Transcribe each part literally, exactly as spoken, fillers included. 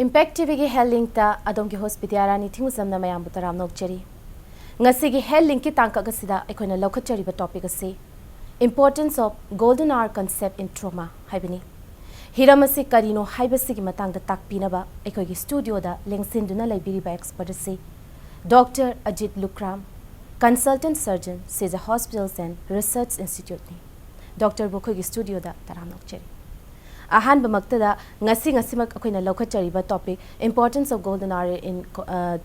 Impact ꯇꯤꯚꯤꯒꯤ health ꯂꯤꯡꯛꯇ ꯑꯗꯣꯝꯒꯤ hospitality ꯊꯤꯡꯒꯨꯖꯝꯅ ꯃꯌꯥꯝꯕꯨ ꯇꯔꯥꯝꯅ ꯑꯣꯛꯆꯔꯤ꯫ ꯉꯁꯤꯒꯤ ꯍꯦꯜꯊ ꯂꯤꯡꯛꯀꯤ ꯇꯥꯡꯀꯛ ꯑꯁꯤꯗ ꯑꯩꯈꯣꯏꯅ ꯂꯧꯈꯠꯆꯔꯤꯕ ꯇꯣꯄꯤꯛ ꯑꯁꯤ Importance of Golden Hour Concept in Trauma ꯍꯥꯏꯕꯅꯤ꯫ ꯍꯤꯔꯝ ꯑꯁꯤ ꯀꯔꯤꯅꯣ ꯍꯥꯏꯕꯁꯤꯒꯤ ꯃꯇꯥꯡꯗ ꯇꯥꯛꯄꯤꯅꯕ ꯑꯩꯈꯣꯏꯒꯤ ꯁ꯭ꯇꯨꯗꯤꯑꯣꯗ ꯂꯦꯡꯁꯤꯟꯗꯨꯅ ꯂꯩꯕꯤꯔꯤꯕ ꯑꯦꯛꯁꯄꯔꯠ ꯑꯁꯤ doctor Ajit Lukhram, Consultant Surgeon, Seja Hospitals and Research Instituteꯅꯤ꯫ ꯗꯣꯛꯇꯔꯕꯨ ꯑꯩꯈꯣꯏꯒꯤ ꯁ꯭ꯇꯨꯗꯤꯑꯣꯗ ꯇꯔꯥꯝꯅ ꯑꯣꯛꯆꯔꯤ꯫ ꯑꯍꯥꯟꯕꯃꯛꯇꯗ ꯉꯁꯤ ꯉꯁꯤꯃꯛ ꯑꯩꯈꯣꯏꯅ ꯂꯧꯈꯠꯆꯔꯤꯕ topic Importance of Golden Hour in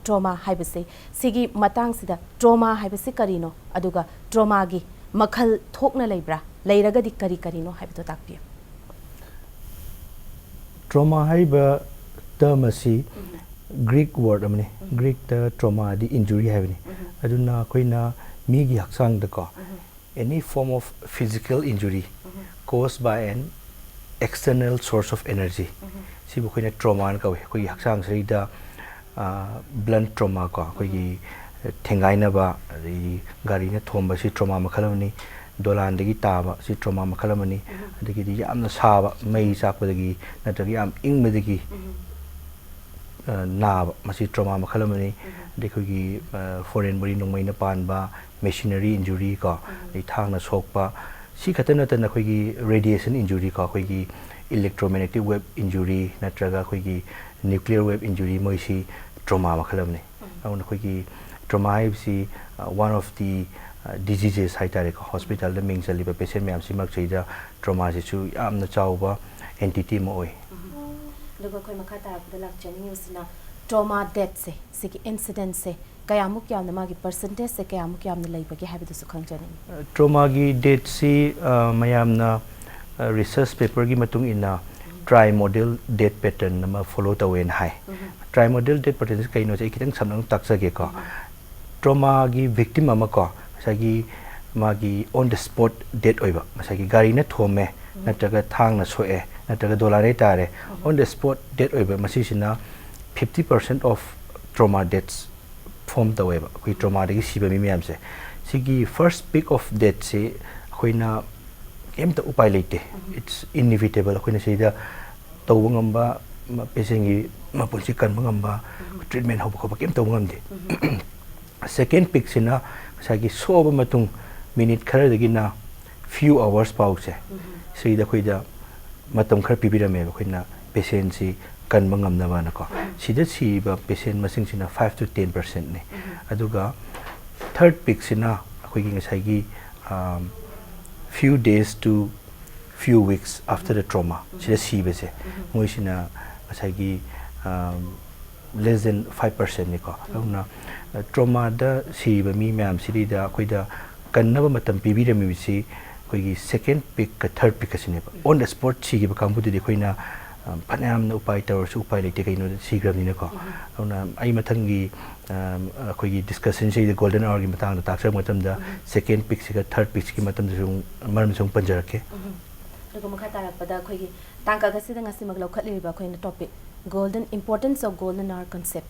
Trauma ꯍꯥꯏꯕꯁꯤ, ꯁꯤꯒꯤ ꯃꯇꯥꯡꯁꯤꯗ ꯇ꯭ꯔꯣꯃꯥ ꯍꯥꯏꯕꯁꯤ ꯀꯔꯤꯅꯣ, ꯑꯗꯨꯒ ꯇ꯭ꯔꯣꯃꯥꯒꯤ ꯃꯈꯜ ꯊꯣꯛꯅ ꯂꯩꯕ꯭ꯔꯥ, ꯂꯩꯔꯒꯗꯤ ꯀꯔꯤ ꯀꯔꯤꯅꯣ ꯍꯥꯏꯕꯗꯨ ꯇꯥꯛꯄꯤꯌꯨ꯫ ꯇ꯭ꯔꯣꯃꯥ ꯍꯥꯏꯔꯤꯕ ꯇꯔꯝ ꯑꯁꯤ ꯒ꯭ꯔꯤꯛ ꯋꯥꯔꯗ ꯑꯃꯅꯤ꯫ ꯒ꯭ꯔꯤꯛꯇ ꯇ꯭ꯔꯣꯃꯥꯗꯤ ꯏꯟꯖꯨꯔꯤ ꯍꯥꯏꯕꯅꯤ꯫ ꯑꯗꯨꯅ ꯑꯩꯈꯣꯏꯅ ꯃꯤꯒꯤ ꯍꯛꯆꯥꯡꯗꯀꯣ, any form of physical injury caused by an external source of energy, ꯁꯤꯕꯨ ꯑꯩꯈꯣꯏꯅ ꯇ꯭ꯔꯣꯃꯥꯅ ꯀꯧꯏ꯫ ꯑꯩꯈꯣꯏꯒꯤ ꯍꯛꯆꯥꯡꯁꯤꯗꯩꯗ ꯕ꯭ꯂꯟ ꯇ꯭ꯔꯣꯃꯥ ꯀꯣ, ꯑꯩꯈꯣꯏꯒꯤ ꯊꯦꯡꯒꯥꯏꯅꯕ, ꯑꯗꯒꯤ ꯒꯥꯔꯤꯅ ꯊꯣꯝꯕ, ꯁꯤ ꯇ꯭ꯔꯣꯃꯥ ꯃꯈꯜ ꯑꯃꯅꯤ꯫ ꯗꯣꯂꯥꯟꯗꯒꯤ ꯇꯥꯕ, ꯁꯤ ꯇ꯭ꯔꯣꯃꯥ ꯃꯈꯜ ꯑꯃꯅꯤ꯫ ꯑꯗꯒꯤꯗꯤ ꯌꯥꯝꯅ ꯁꯥꯕ, ꯃꯩ ꯆꯥꯛꯄꯗꯒꯤ ꯅꯠꯇ꯭ꯔꯒ ꯌꯥꯝ ꯏꯪꯕꯗꯒꯤ ꯅꯥꯕ, ꯃꯁꯤ ꯇ꯭ꯔꯣꯃꯥ ꯃꯈꯜ ꯑꯃꯅꯤ꯫ ꯑꯗꯩ ꯑꯩꯈꯣꯏꯒꯤ ꯐꯣꯔꯦꯟ ꯕꯣꯗꯤ, ꯅꯣꯡꯃꯩꯅ ꯄꯥꯟꯕ, ꯃꯦꯁꯤꯅꯔꯤ ꯏꯟꯖꯨꯔꯤ ꯀꯣ, ꯑꯗꯩ ꯊꯥꯡꯅ ꯁꯣꯛꯄ, ꯁꯤ ꯈꯛꯇ ꯅꯠꯇꯅ ꯑꯩꯈꯣꯏꯒꯤ ꯔꯦꯗꯤꯌꯦꯁꯟ ꯏꯟꯖꯨꯔꯤ ꯀꯣ, ꯑꯩꯈꯣꯏꯒꯤ ꯏꯂꯦꯛꯇ꯭ꯔꯣꯃꯦꯒꯅꯦꯇꯤꯛ ꯋꯦꯕ ꯏꯟꯖꯨꯔꯤ ꯅꯠꯇ꯭ꯔꯒ ꯑꯩꯈꯣꯏꯒꯤ ꯅ꯭ꯌꯨꯀ꯭ꯂꯤꯌꯔ ꯋꯦꯕ ꯏꯟꯖꯨꯔꯤ, ꯃꯣꯏꯁꯤ ꯇ꯭ꯔꯣꯃꯥ ꯃꯈꯜ ꯑꯃꯅꯤ꯫ ꯑꯗꯨꯅ ꯑꯩꯈꯣꯏꯒꯤ ꯇ꯭ꯔꯣꯃꯥ ꯍꯥꯏꯕꯁꯤ one of the diseases ꯍꯥꯏꯇꯥꯔꯦꯀꯣ, ꯍꯣꯁꯄꯤꯇꯥꯜꯗ ꯃꯤꯡ ꯆꯜꯂꯤꯕ ꯄꯦꯁꯦꯟ ꯃꯌꯥꯝꯁꯤ ꯃꯔꯛꯁꯤꯗ ꯇ꯭ꯔꯣꯃꯥꯁꯤꯁꯨ ꯌꯥꯝꯅ ꯆꯥꯎꯕ ꯑꯦꯟꯇꯤꯇꯤ ꯑꯃ ꯑꯣꯏ꯫ ꯑꯗꯨꯒ ꯑꯩꯈꯣꯏ ꯃꯈꯥ ꯇꯥꯔꯛꯄꯗ ꯂꯥꯛꯆꯅꯤꯡꯉꯤꯕꯁꯤꯅ ꯇ꯭ꯔꯣꯃꯥ ꯗꯦꯠꯁꯦ, ꯁꯤꯒꯤ ꯏꯟꯁꯤꯗꯦꯟꯁꯁꯦ ꯀꯌꯥꯃꯨꯛ ꯌꯥꯝꯅ, ꯃꯥꯒꯤ ꯄꯔꯁꯦꯟꯇꯦꯖꯁꯦ ꯀꯌꯥꯃꯨꯛ ꯌꯥꯝꯅ ꯂꯩꯕꯒꯦ ꯍꯥꯏꯕꯗꯨꯁꯨ ꯈꯪꯖꯅꯤꯡꯉꯤ꯫ ꯇ꯭ꯔꯣꯃꯥꯒꯤ ꯗꯦꯠꯁꯤ ꯃꯌꯥꯝꯅ ꯔꯤꯁꯔꯁ ꯄꯦꯄꯔꯒꯤ ꯃꯇꯨꯡ ꯏꯟꯅ ꯇ꯭ꯔꯥꯏ ꯃꯣꯗꯦꯜ ꯗꯦꯠ ꯄꯦꯇꯔꯟ ꯑꯃ ꯐꯣꯂꯣ ꯇꯧꯋꯦꯅ ꯍꯥꯏ꯫ ꯇ꯭ꯔꯥꯏ ꯃꯣꯗꯦꯜ ꯗꯦꯠ ꯄꯦꯇꯔꯟꯁꯤ ꯀꯩꯅꯣꯁꯦ ꯑꯩ ꯈꯤꯇꯪ ꯁꯝꯂꯞꯅ ꯇꯥꯛꯆꯒꯦꯀꯣ꯫ ꯇ꯭ꯔꯣꯃꯥꯒꯤ ꯚꯤꯛꯇꯤꯝ ꯑꯃ ꯀꯣ, ꯉꯁꯥꯏꯒꯤ ꯃꯥꯒꯤ ꯑꯣꯟ ꯗ ꯁ꯭ꯄꯣꯠ ꯗꯦꯠ ꯑꯣꯏꯕ, ꯉꯁꯥꯏꯒꯤ ꯒꯥꯔꯤꯅ ꯊꯣꯝꯃꯦ, ꯅꯠꯇ꯭ꯔꯒ ꯊꯥꯡꯅ ꯁꯣꯛꯑꯦ, ꯅꯠꯇ꯭ꯔꯒ ꯗꯣꯂꯥꯟꯗꯩ ꯇꯥꯔꯦ, ꯑꯣꯟ ꯗ ꯁ꯭ꯄꯣꯠ ꯗꯦꯠ ꯑꯣꯏꯕ, ꯃꯁꯤꯁꯤꯅ fifty percent of trauma deaths ꯐꯣꯝ ꯇꯧꯋꯦꯕ, ꯑꯩꯈꯣꯏ ꯇ꯭ꯔꯣꯃꯥꯗꯒꯤ ꯁꯤꯕ ꯃꯤ ꯃꯌꯥꯝꯁꯦ꯫ ꯁꯤꯒꯤ ꯐꯥꯔꯁ ꯄꯤꯛ ꯑꯣꯐ ꯗꯦꯠꯁꯤ ꯑꯩꯈꯣꯏꯅ ꯀꯩꯝꯇ ꯎꯄꯥꯏ ꯂꯩꯇꯦ꯫ It's inevitable꯫ ꯑꯩꯈꯣꯏꯅ ꯁꯤꯗ ꯇꯧꯕ ꯉꯝꯕ ꯄꯦꯁꯦꯟꯒꯤ ꯃꯄꯨꯟꯁꯤ ꯀꯟꯕ ꯉꯝꯕ, ꯇ꯭ꯔꯤꯠꯃꯦꯟ ꯍꯧꯕ ꯈꯣꯠꯄ ꯀꯩꯝ ꯇꯧꯕ ꯉꯝꯗꯦ꯫ ꯁꯦꯀꯦꯟ ꯄꯤꯛꯁꯤꯅ ꯉꯁꯥꯏꯒꯤ ꯁꯣꯛꯑꯕ ꯃꯇꯨꯡ ꯃꯤꯅꯤꯠ ꯈꯔꯗꯒꯤꯅ ꯐ꯭ꯌꯨ ꯑꯋꯥꯔꯁ ꯐꯥꯎꯁꯦ, ꯁꯤꯗ ꯑꯩꯈꯣꯏꯗ ꯃꯇꯝ ꯈꯔ ꯄꯤꯕꯤꯔꯝꯃꯦꯕ ꯑꯩꯈꯣꯏꯅ ꯄꯦꯁꯦꯟꯁꯤ ꯀꯟꯕ ꯉꯝꯅꯕꯅꯀꯣ꯫ ꯁꯤꯗ ꯁꯤꯕ ꯄꯦꯁꯦꯟ ꯃꯁꯤꯡꯁꯤꯅ ꯐꯥꯏꯚ ꯇꯨ ꯇꯦꯟ ꯄꯥꯔꯁꯦꯟꯠꯅꯤ꯫ ꯑꯗꯨꯒ ꯊꯔꯠ ꯄꯤꯛꯁꯤꯅ ꯑꯩꯈꯣꯏꯒꯤ ꯉꯁꯥꯏꯒꯤ few days to few weeks after the trauma ꯁꯤꯗ ꯁꯤꯕꯁꯦ, ꯃꯣꯏꯁꯤꯅ ꯉꯁꯥꯏꯒꯤ less than five percent ꯅꯤꯀꯣ꯫ ꯑꯗꯨꯅ ꯇ꯭ꯔꯣꯃꯥꯗ ꯁꯤꯔꯤꯕ ꯃꯤ ꯃꯌꯥꯝꯁꯤꯗꯩꯗ ꯑꯩꯈꯣꯏꯗ ꯀꯟꯅꯕ ꯃꯇꯝ ꯄꯤꯕꯤꯔꯝꯃꯤꯕꯁꯤ ꯑꯩꯈꯣꯏꯒꯤ ꯁꯦꯀꯦꯟ ꯄꯤꯛꯀ ꯊꯔꯠ ꯄꯤꯛꯀꯁꯤꯅꯦꯕ꯫ ꯑꯣꯟ ꯗ ꯁ꯭ꯄꯣꯠ ꯁꯤꯈꯤꯕ ꯀꯥꯡꯕꯨꯗꯨꯗꯤ ꯑꯩꯈꯣꯏꯅ ꯑ, ꯐꯅꯌꯥꯝꯅ ꯎꯄꯥꯏ ꯇꯧꯔꯁꯨ ꯎꯄꯥꯏ ꯂꯩꯇꯦ, ꯀꯩꯅꯣꯗ ꯁꯤꯈ꯭ꯔꯕꯅꯤꯅꯀꯣ꯫ ꯑꯗꯨꯅ ꯑꯩ ꯃꯊꯪꯒꯤ ꯑ, ꯑꯩꯈꯣꯏꯒꯤ ꯗꯤꯁꯀꯁꯟꯁꯤꯗ ꯒꯣꯜꯗꯟ ꯑꯋꯥꯔꯒꯤ ꯃꯇꯥꯡꯗ ꯇꯥꯛꯆꯔꯛꯄ ꯃꯇꯝꯗ ꯁꯦꯀꯦꯟ ꯄꯤꯛꯁꯤꯒ ꯊꯔꯠ ꯄꯤꯛꯁꯤꯒꯤ ꯃꯇꯝꯗꯁꯨ ꯑꯃꯨꯛ ꯃꯔꯝꯁꯨ ꯑꯃꯨꯛ ꯄꯟꯖꯔꯛꯀꯦ꯫ ꯑꯗꯨꯒ ꯃꯈꯥ ꯇꯥꯔꯛꯄꯗ ꯑꯩꯈꯣꯏꯒꯤ ꯇꯥꯡꯀꯛ ꯑꯁꯤꯗ ꯉꯁꯤꯃꯛ ꯂꯧꯈꯠꯂꯤꯕ ꯑꯩꯈꯣꯏꯅ topic golden importance of golden hour concept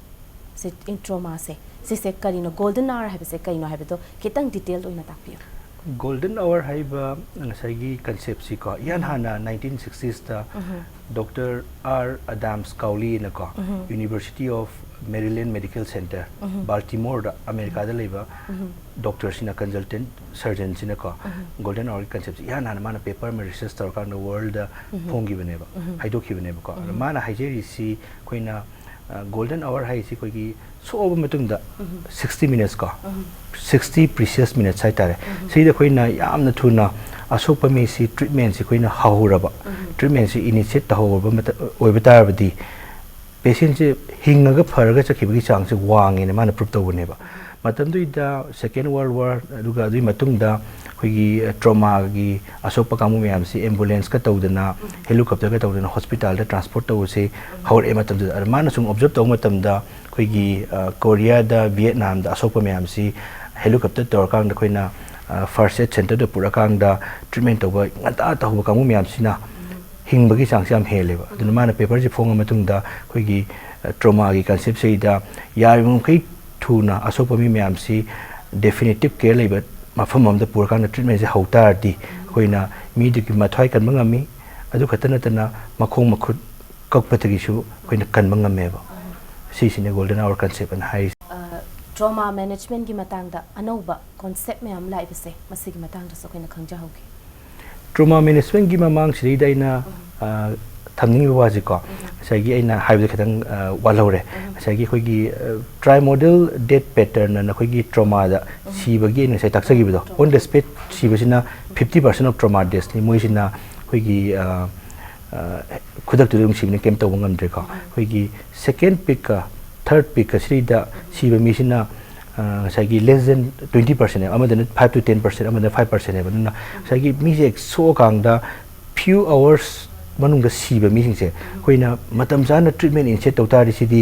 ꯁꯤ ꯏꯟ ꯇ꯭ꯔꯣꯃꯥꯁꯦ, ꯁꯤꯁꯦ ꯀꯔꯤꯅꯣ, ꯒꯣꯜꯗꯟ ꯑꯥꯋꯔ ꯍꯥꯏꯕꯁꯦ ꯀꯩꯅꯣ ꯍꯥꯏꯕꯗꯣ ꯈꯤꯇꯪ ꯗꯤꯇꯦꯜ ꯑꯣꯏꯅ ꯇꯥꯛꯄꯤꯌꯨ꯫ ꯒꯣꯜꯗꯟ ꯑꯋꯥꯔ ꯍꯥꯏꯕ ꯉꯁꯥꯏꯒꯤ ꯀꯟꯁꯦꯞꯁꯤꯀꯣ, ꯏꯍꯥꯟ ꯍꯥꯟꯅ nineteen sixties doctor R Adams ꯀꯥꯎꯂꯤꯅꯀꯣ, University of Maryland Medical Centre, ꯕꯥꯜꯇꯤꯃꯣꯔꯗ, ꯑꯃꯦꯔꯤꯀꯥꯗ ꯂꯩꯕ ꯗꯣꯛꯇꯔꯁꯤꯅ, ꯀꯟꯁꯜꯇꯦꯟ ꯁꯔꯖꯟꯁꯤꯅꯀꯣ, ꯒꯣꯜꯗꯟ ꯑꯋꯥꯔꯒꯤ ꯀꯟꯁꯦꯞꯁꯤ ꯏꯍꯥꯟ ꯍꯥꯟꯅ ꯃꯥꯅ ꯄꯦꯄꯔ ꯑꯃ ꯔꯤꯁꯔꯁ ꯇꯧꯔꯀꯥꯟꯗ ꯋꯥꯔꯜꯗ ꯐꯣꯡꯈꯤꯕꯅꯦꯕ, ꯍꯥꯏꯗꯣꯛꯈꯤꯕꯅꯦꯕꯀꯣ꯫ ꯑꯗꯣ ꯃꯥꯅ ꯍꯥꯏꯖꯔꯤꯁꯤ ꯑꯩꯈꯣꯏꯅ ꯒꯣꯜꯗꯟ ꯑꯋꯥꯔ ꯍꯥꯏꯁꯤ ꯑꯩꯈꯣꯏꯒꯤ ꯁꯣꯛꯑꯕ ꯃꯇꯨꯡꯗ ꯁꯤꯛꯁꯇꯤ ꯃꯤꯅꯠꯁꯀꯣ, ꯁꯤꯛꯁꯇꯤ ꯄ꯭ꯔꯤꯁꯤꯌꯁ ꯃꯤꯅꯠꯁ ꯍꯥꯏꯇꯥꯔꯦ, ꯁꯤꯗ ꯑꯩꯈꯣꯏꯅ ꯌꯥꯝꯅ ꯊꯨꯅ ꯑꯁꯣꯛꯄ ꯃꯤꯁꯤ ꯇ꯭ꯔꯤꯠꯃꯦꯟꯁꯤ ꯑꯩꯈꯣꯏꯅ ꯍꯧꯔꯕ, ꯇ꯭ꯔꯤꯠꯃꯦꯟꯁꯤ ꯏꯅꯤꯁꯤꯌꯦꯠ ꯇꯧꯍꯧꯔꯕ ꯃꯇꯝ ꯑꯣꯏꯕ ꯇꯥꯔꯕꯗꯤ ꯄꯦꯁꯦꯟꯁꯦ ꯍꯤꯡꯉꯒ ꯐꯔꯒ ꯆꯠꯈꯤꯕꯒꯤ ꯆꯥꯡꯁꯦ ꯋꯥꯡꯉꯦꯅ ꯃꯥꯅ ꯄ꯭ꯔꯨꯞ ꯇꯧꯕꯅꯦꯕ꯫ ꯃꯇꯝꯗꯨꯗ ꯁꯦꯀꯦꯟ ꯋꯥꯔꯜ ꯋꯥꯔ, ꯑꯗꯨꯒ ꯑꯗꯨꯒꯤ ꯃꯇꯨꯡꯗ ꯑꯩꯈꯣꯏꯒꯤ ꯇ꯭ꯔꯣꯃꯥꯒꯤ ꯑꯁꯣꯛꯄ ꯀꯥꯡꯕꯨ ꯃꯌꯥꯝꯁꯤ ꯑꯦꯝꯕꯨꯂꯦꯟꯁꯀ ꯇꯧꯗꯅ, ꯍꯦꯂꯤꯀꯣꯞꯇꯔꯒ ꯇꯧꯗꯅ ꯍꯣꯁꯄꯤꯇꯥꯜꯗ ꯇ꯭ꯔꯥꯟꯁꯄꯣꯔꯠ ꯇꯧꯕꯁꯤ ꯍꯧꯔꯛꯑꯦ꯫ ꯃꯇꯝꯗꯨꯗ ꯑꯗ ꯃꯥꯅ ꯁꯨꯝ ꯑꯣꯕꯖꯔꯞ ꯇꯧꯕ ꯃꯇꯝꯗ ꯑꯩꯈꯣꯏꯒꯤ ꯀꯣꯔꯤꯌꯥꯗ, ꯚꯤꯌꯦꯠꯅꯥꯝꯗ ꯑꯁꯣꯛꯄ ꯃꯌꯥꯝꯁꯤ ꯍꯦꯂꯤꯀꯣꯞꯇꯔ ꯇꯧꯔꯀꯥꯟꯗ ꯑꯩꯈꯣꯏꯅ ꯐꯥꯔꯁ ꯑꯦꯗ ꯁꯦꯟꯇꯔꯗ ꯄꯨꯔꯛꯑꯀꯥꯟꯗ ꯇ꯭ꯔꯤꯠꯃꯦꯟ ꯇꯧꯕ ꯉꯟꯇꯥ ꯇꯧꯍꯧꯕ ꯀꯥꯡꯕꯨ ꯃꯌꯥꯝꯁꯤꯅ ꯍꯤꯡꯕꯒꯤ ꯆꯥꯡꯁꯦ ꯌꯥꯝ ꯍꯦꯜꯂꯦꯕ꯫ ꯑꯗꯨꯅ ꯃꯥꯅ ꯄꯦꯄꯔꯁꯦ ꯐꯣꯡꯉ ꯃꯇꯨꯡꯗ ꯑꯩꯈꯣꯏꯒꯤ ꯇ꯭ꯔꯣꯃꯥꯒꯤ ꯀꯟꯁꯦꯞꯁꯤꯗ ꯌꯥꯔꯤꯕ ꯃꯈꯩ ꯊꯨꯅ ꯑꯁꯣꯛꯄ ꯃꯤ ꯃꯌꯥꯝꯁꯤ ꯗꯦꯐꯤꯅꯤꯇꯤꯞ ꯀꯦꯌꯔ ꯂꯩꯕ ꯃꯐꯝ ꯑꯃꯗ ꯄꯨꯔꯀꯥꯟꯗ ꯇ꯭ꯔꯤꯠꯃꯦꯟꯁꯦ ꯍꯧ ꯇꯥꯔꯗꯤ ꯑꯩꯈꯣꯏꯅ ꯃꯤꯗꯨꯒꯤ ꯃꯊ꯭ꯋꯥꯏ ꯀꯟꯕ ꯉꯝꯃꯤ꯫ ꯑꯗꯨ ꯈꯛꯇ ꯅꯠꯇꯅ ꯃꯈꯣꯡ ꯃꯈꯨꯠ ꯀꯛꯄꯗꯒꯤꯁꯨ ꯑꯩꯈꯣꯏꯅ ꯀꯟꯕ ꯉꯝꯃꯦꯕ꯫ ꯁꯤꯁꯤꯅꯦ ꯒꯣꯜꯗꯟ ꯑꯋꯥꯔ ꯀꯟꯁꯦꯞ ꯑꯅ ꯍꯥꯏꯔꯤꯁꯦ꯫ ꯇ꯭ꯔꯣꯃꯥ ꯃꯦꯅꯦꯖꯃꯦꯟꯒꯤ ꯃꯇꯥꯡꯗ ꯑꯅꯧꯕ ꯀꯣꯟꯁꯦꯞ ꯃꯌꯥꯝ ꯂꯥꯛꯏꯕꯁꯦ, ꯃꯁꯤꯒꯤ ꯃꯇꯥꯡꯗꯁꯨ ꯑꯩꯈꯣꯏꯅ ꯈꯪꯖꯍꯧꯒꯦ꯫ ꯇ꯭ꯔꯣꯃꯥ ꯃꯦꯅꯦꯖꯃꯦꯟꯒꯤ ꯃꯃꯥꯡꯁꯤꯗꯩꯗ ꯑꯩꯅ ꯑ, ꯊꯝꯅꯤꯡꯉꯤꯕ ꯋꯥꯁꯤꯀꯣ, ꯉꯁꯥꯏꯒꯤ ꯑꯩꯅ ꯍꯥꯏꯕꯗ ꯈꯤꯇꯪ ꯑ, ꯋꯥꯠꯍꯧꯔꯦ꯫ ꯉꯁꯥꯏꯒꯤ ꯑꯩꯈꯣꯏꯒꯤ ꯇ꯭ꯔꯥꯏ ꯃꯣꯗꯦꯜ ꯗꯦꯠ ꯄꯦꯇꯔꯟ ꯑꯅ ꯑꯩꯈꯣꯏꯒꯤ ꯇ꯭ꯔꯣꯃꯥꯗ ꯁꯤꯕꯒꯤ ꯑꯩꯅ ꯉꯁꯥꯏ ꯇꯥꯛꯆꯈꯤꯕꯗꯣ, ꯑꯣꯟ ꯗ ꯁ꯭ꯄꯦꯠ ꯁꯤꯕꯁꯤꯅ ꯐꯤꯐꯇꯤ ꯄꯥꯔꯁꯦꯟ ꯑꯣꯐ ꯇ꯭ꯔꯣꯃꯥ ꯗꯦꯠꯁꯅꯤ꯫ ꯃꯣꯏꯁꯤꯅ ꯑꯩꯈꯣꯏꯒꯤ ꯑ, ꯑ, ꯈꯨꯗꯛꯇꯨꯗ ꯑꯗꯨꯝ ꯁꯤꯕꯅ ꯀꯩꯝ ꯇꯧꯕ ꯉꯝꯗ꯭ꯔꯦꯀꯣ꯫ ꯑꯩꯈꯣꯏꯒꯤ ꯁꯦꯀꯦꯟ ꯄꯤꯛꯀ ꯊꯔꯠ ꯄꯤꯛꯀ ꯁꯤꯗ ꯁꯤꯕ ꯃꯤꯁꯤꯅ ꯑ, ꯉꯁꯥꯏꯒꯤ less than twenty percent ꯅꯦꯕ, ꯑꯃꯗꯅ five to ten percent, ꯑꯃꯗꯅ five percent ꯅꯦꯕ꯫ ꯑꯗꯨꯅ ꯉꯁꯥꯏꯒꯤ ꯃꯤꯁꯦ ꯍꯦꯛ ꯁꯣꯛꯑꯀꯥꯟꯗ few hours ꯃꯅꯨꯡꯗ ꯁꯤꯕ ꯃꯤꯁꯤꯡꯁꯦ ꯑꯩꯈꯣꯏꯅ ꯃꯇꯝ ꯆꯥꯅ treatment initiate ꯇꯧ ꯇꯥꯔꯗꯤ ꯁꯤꯗꯤ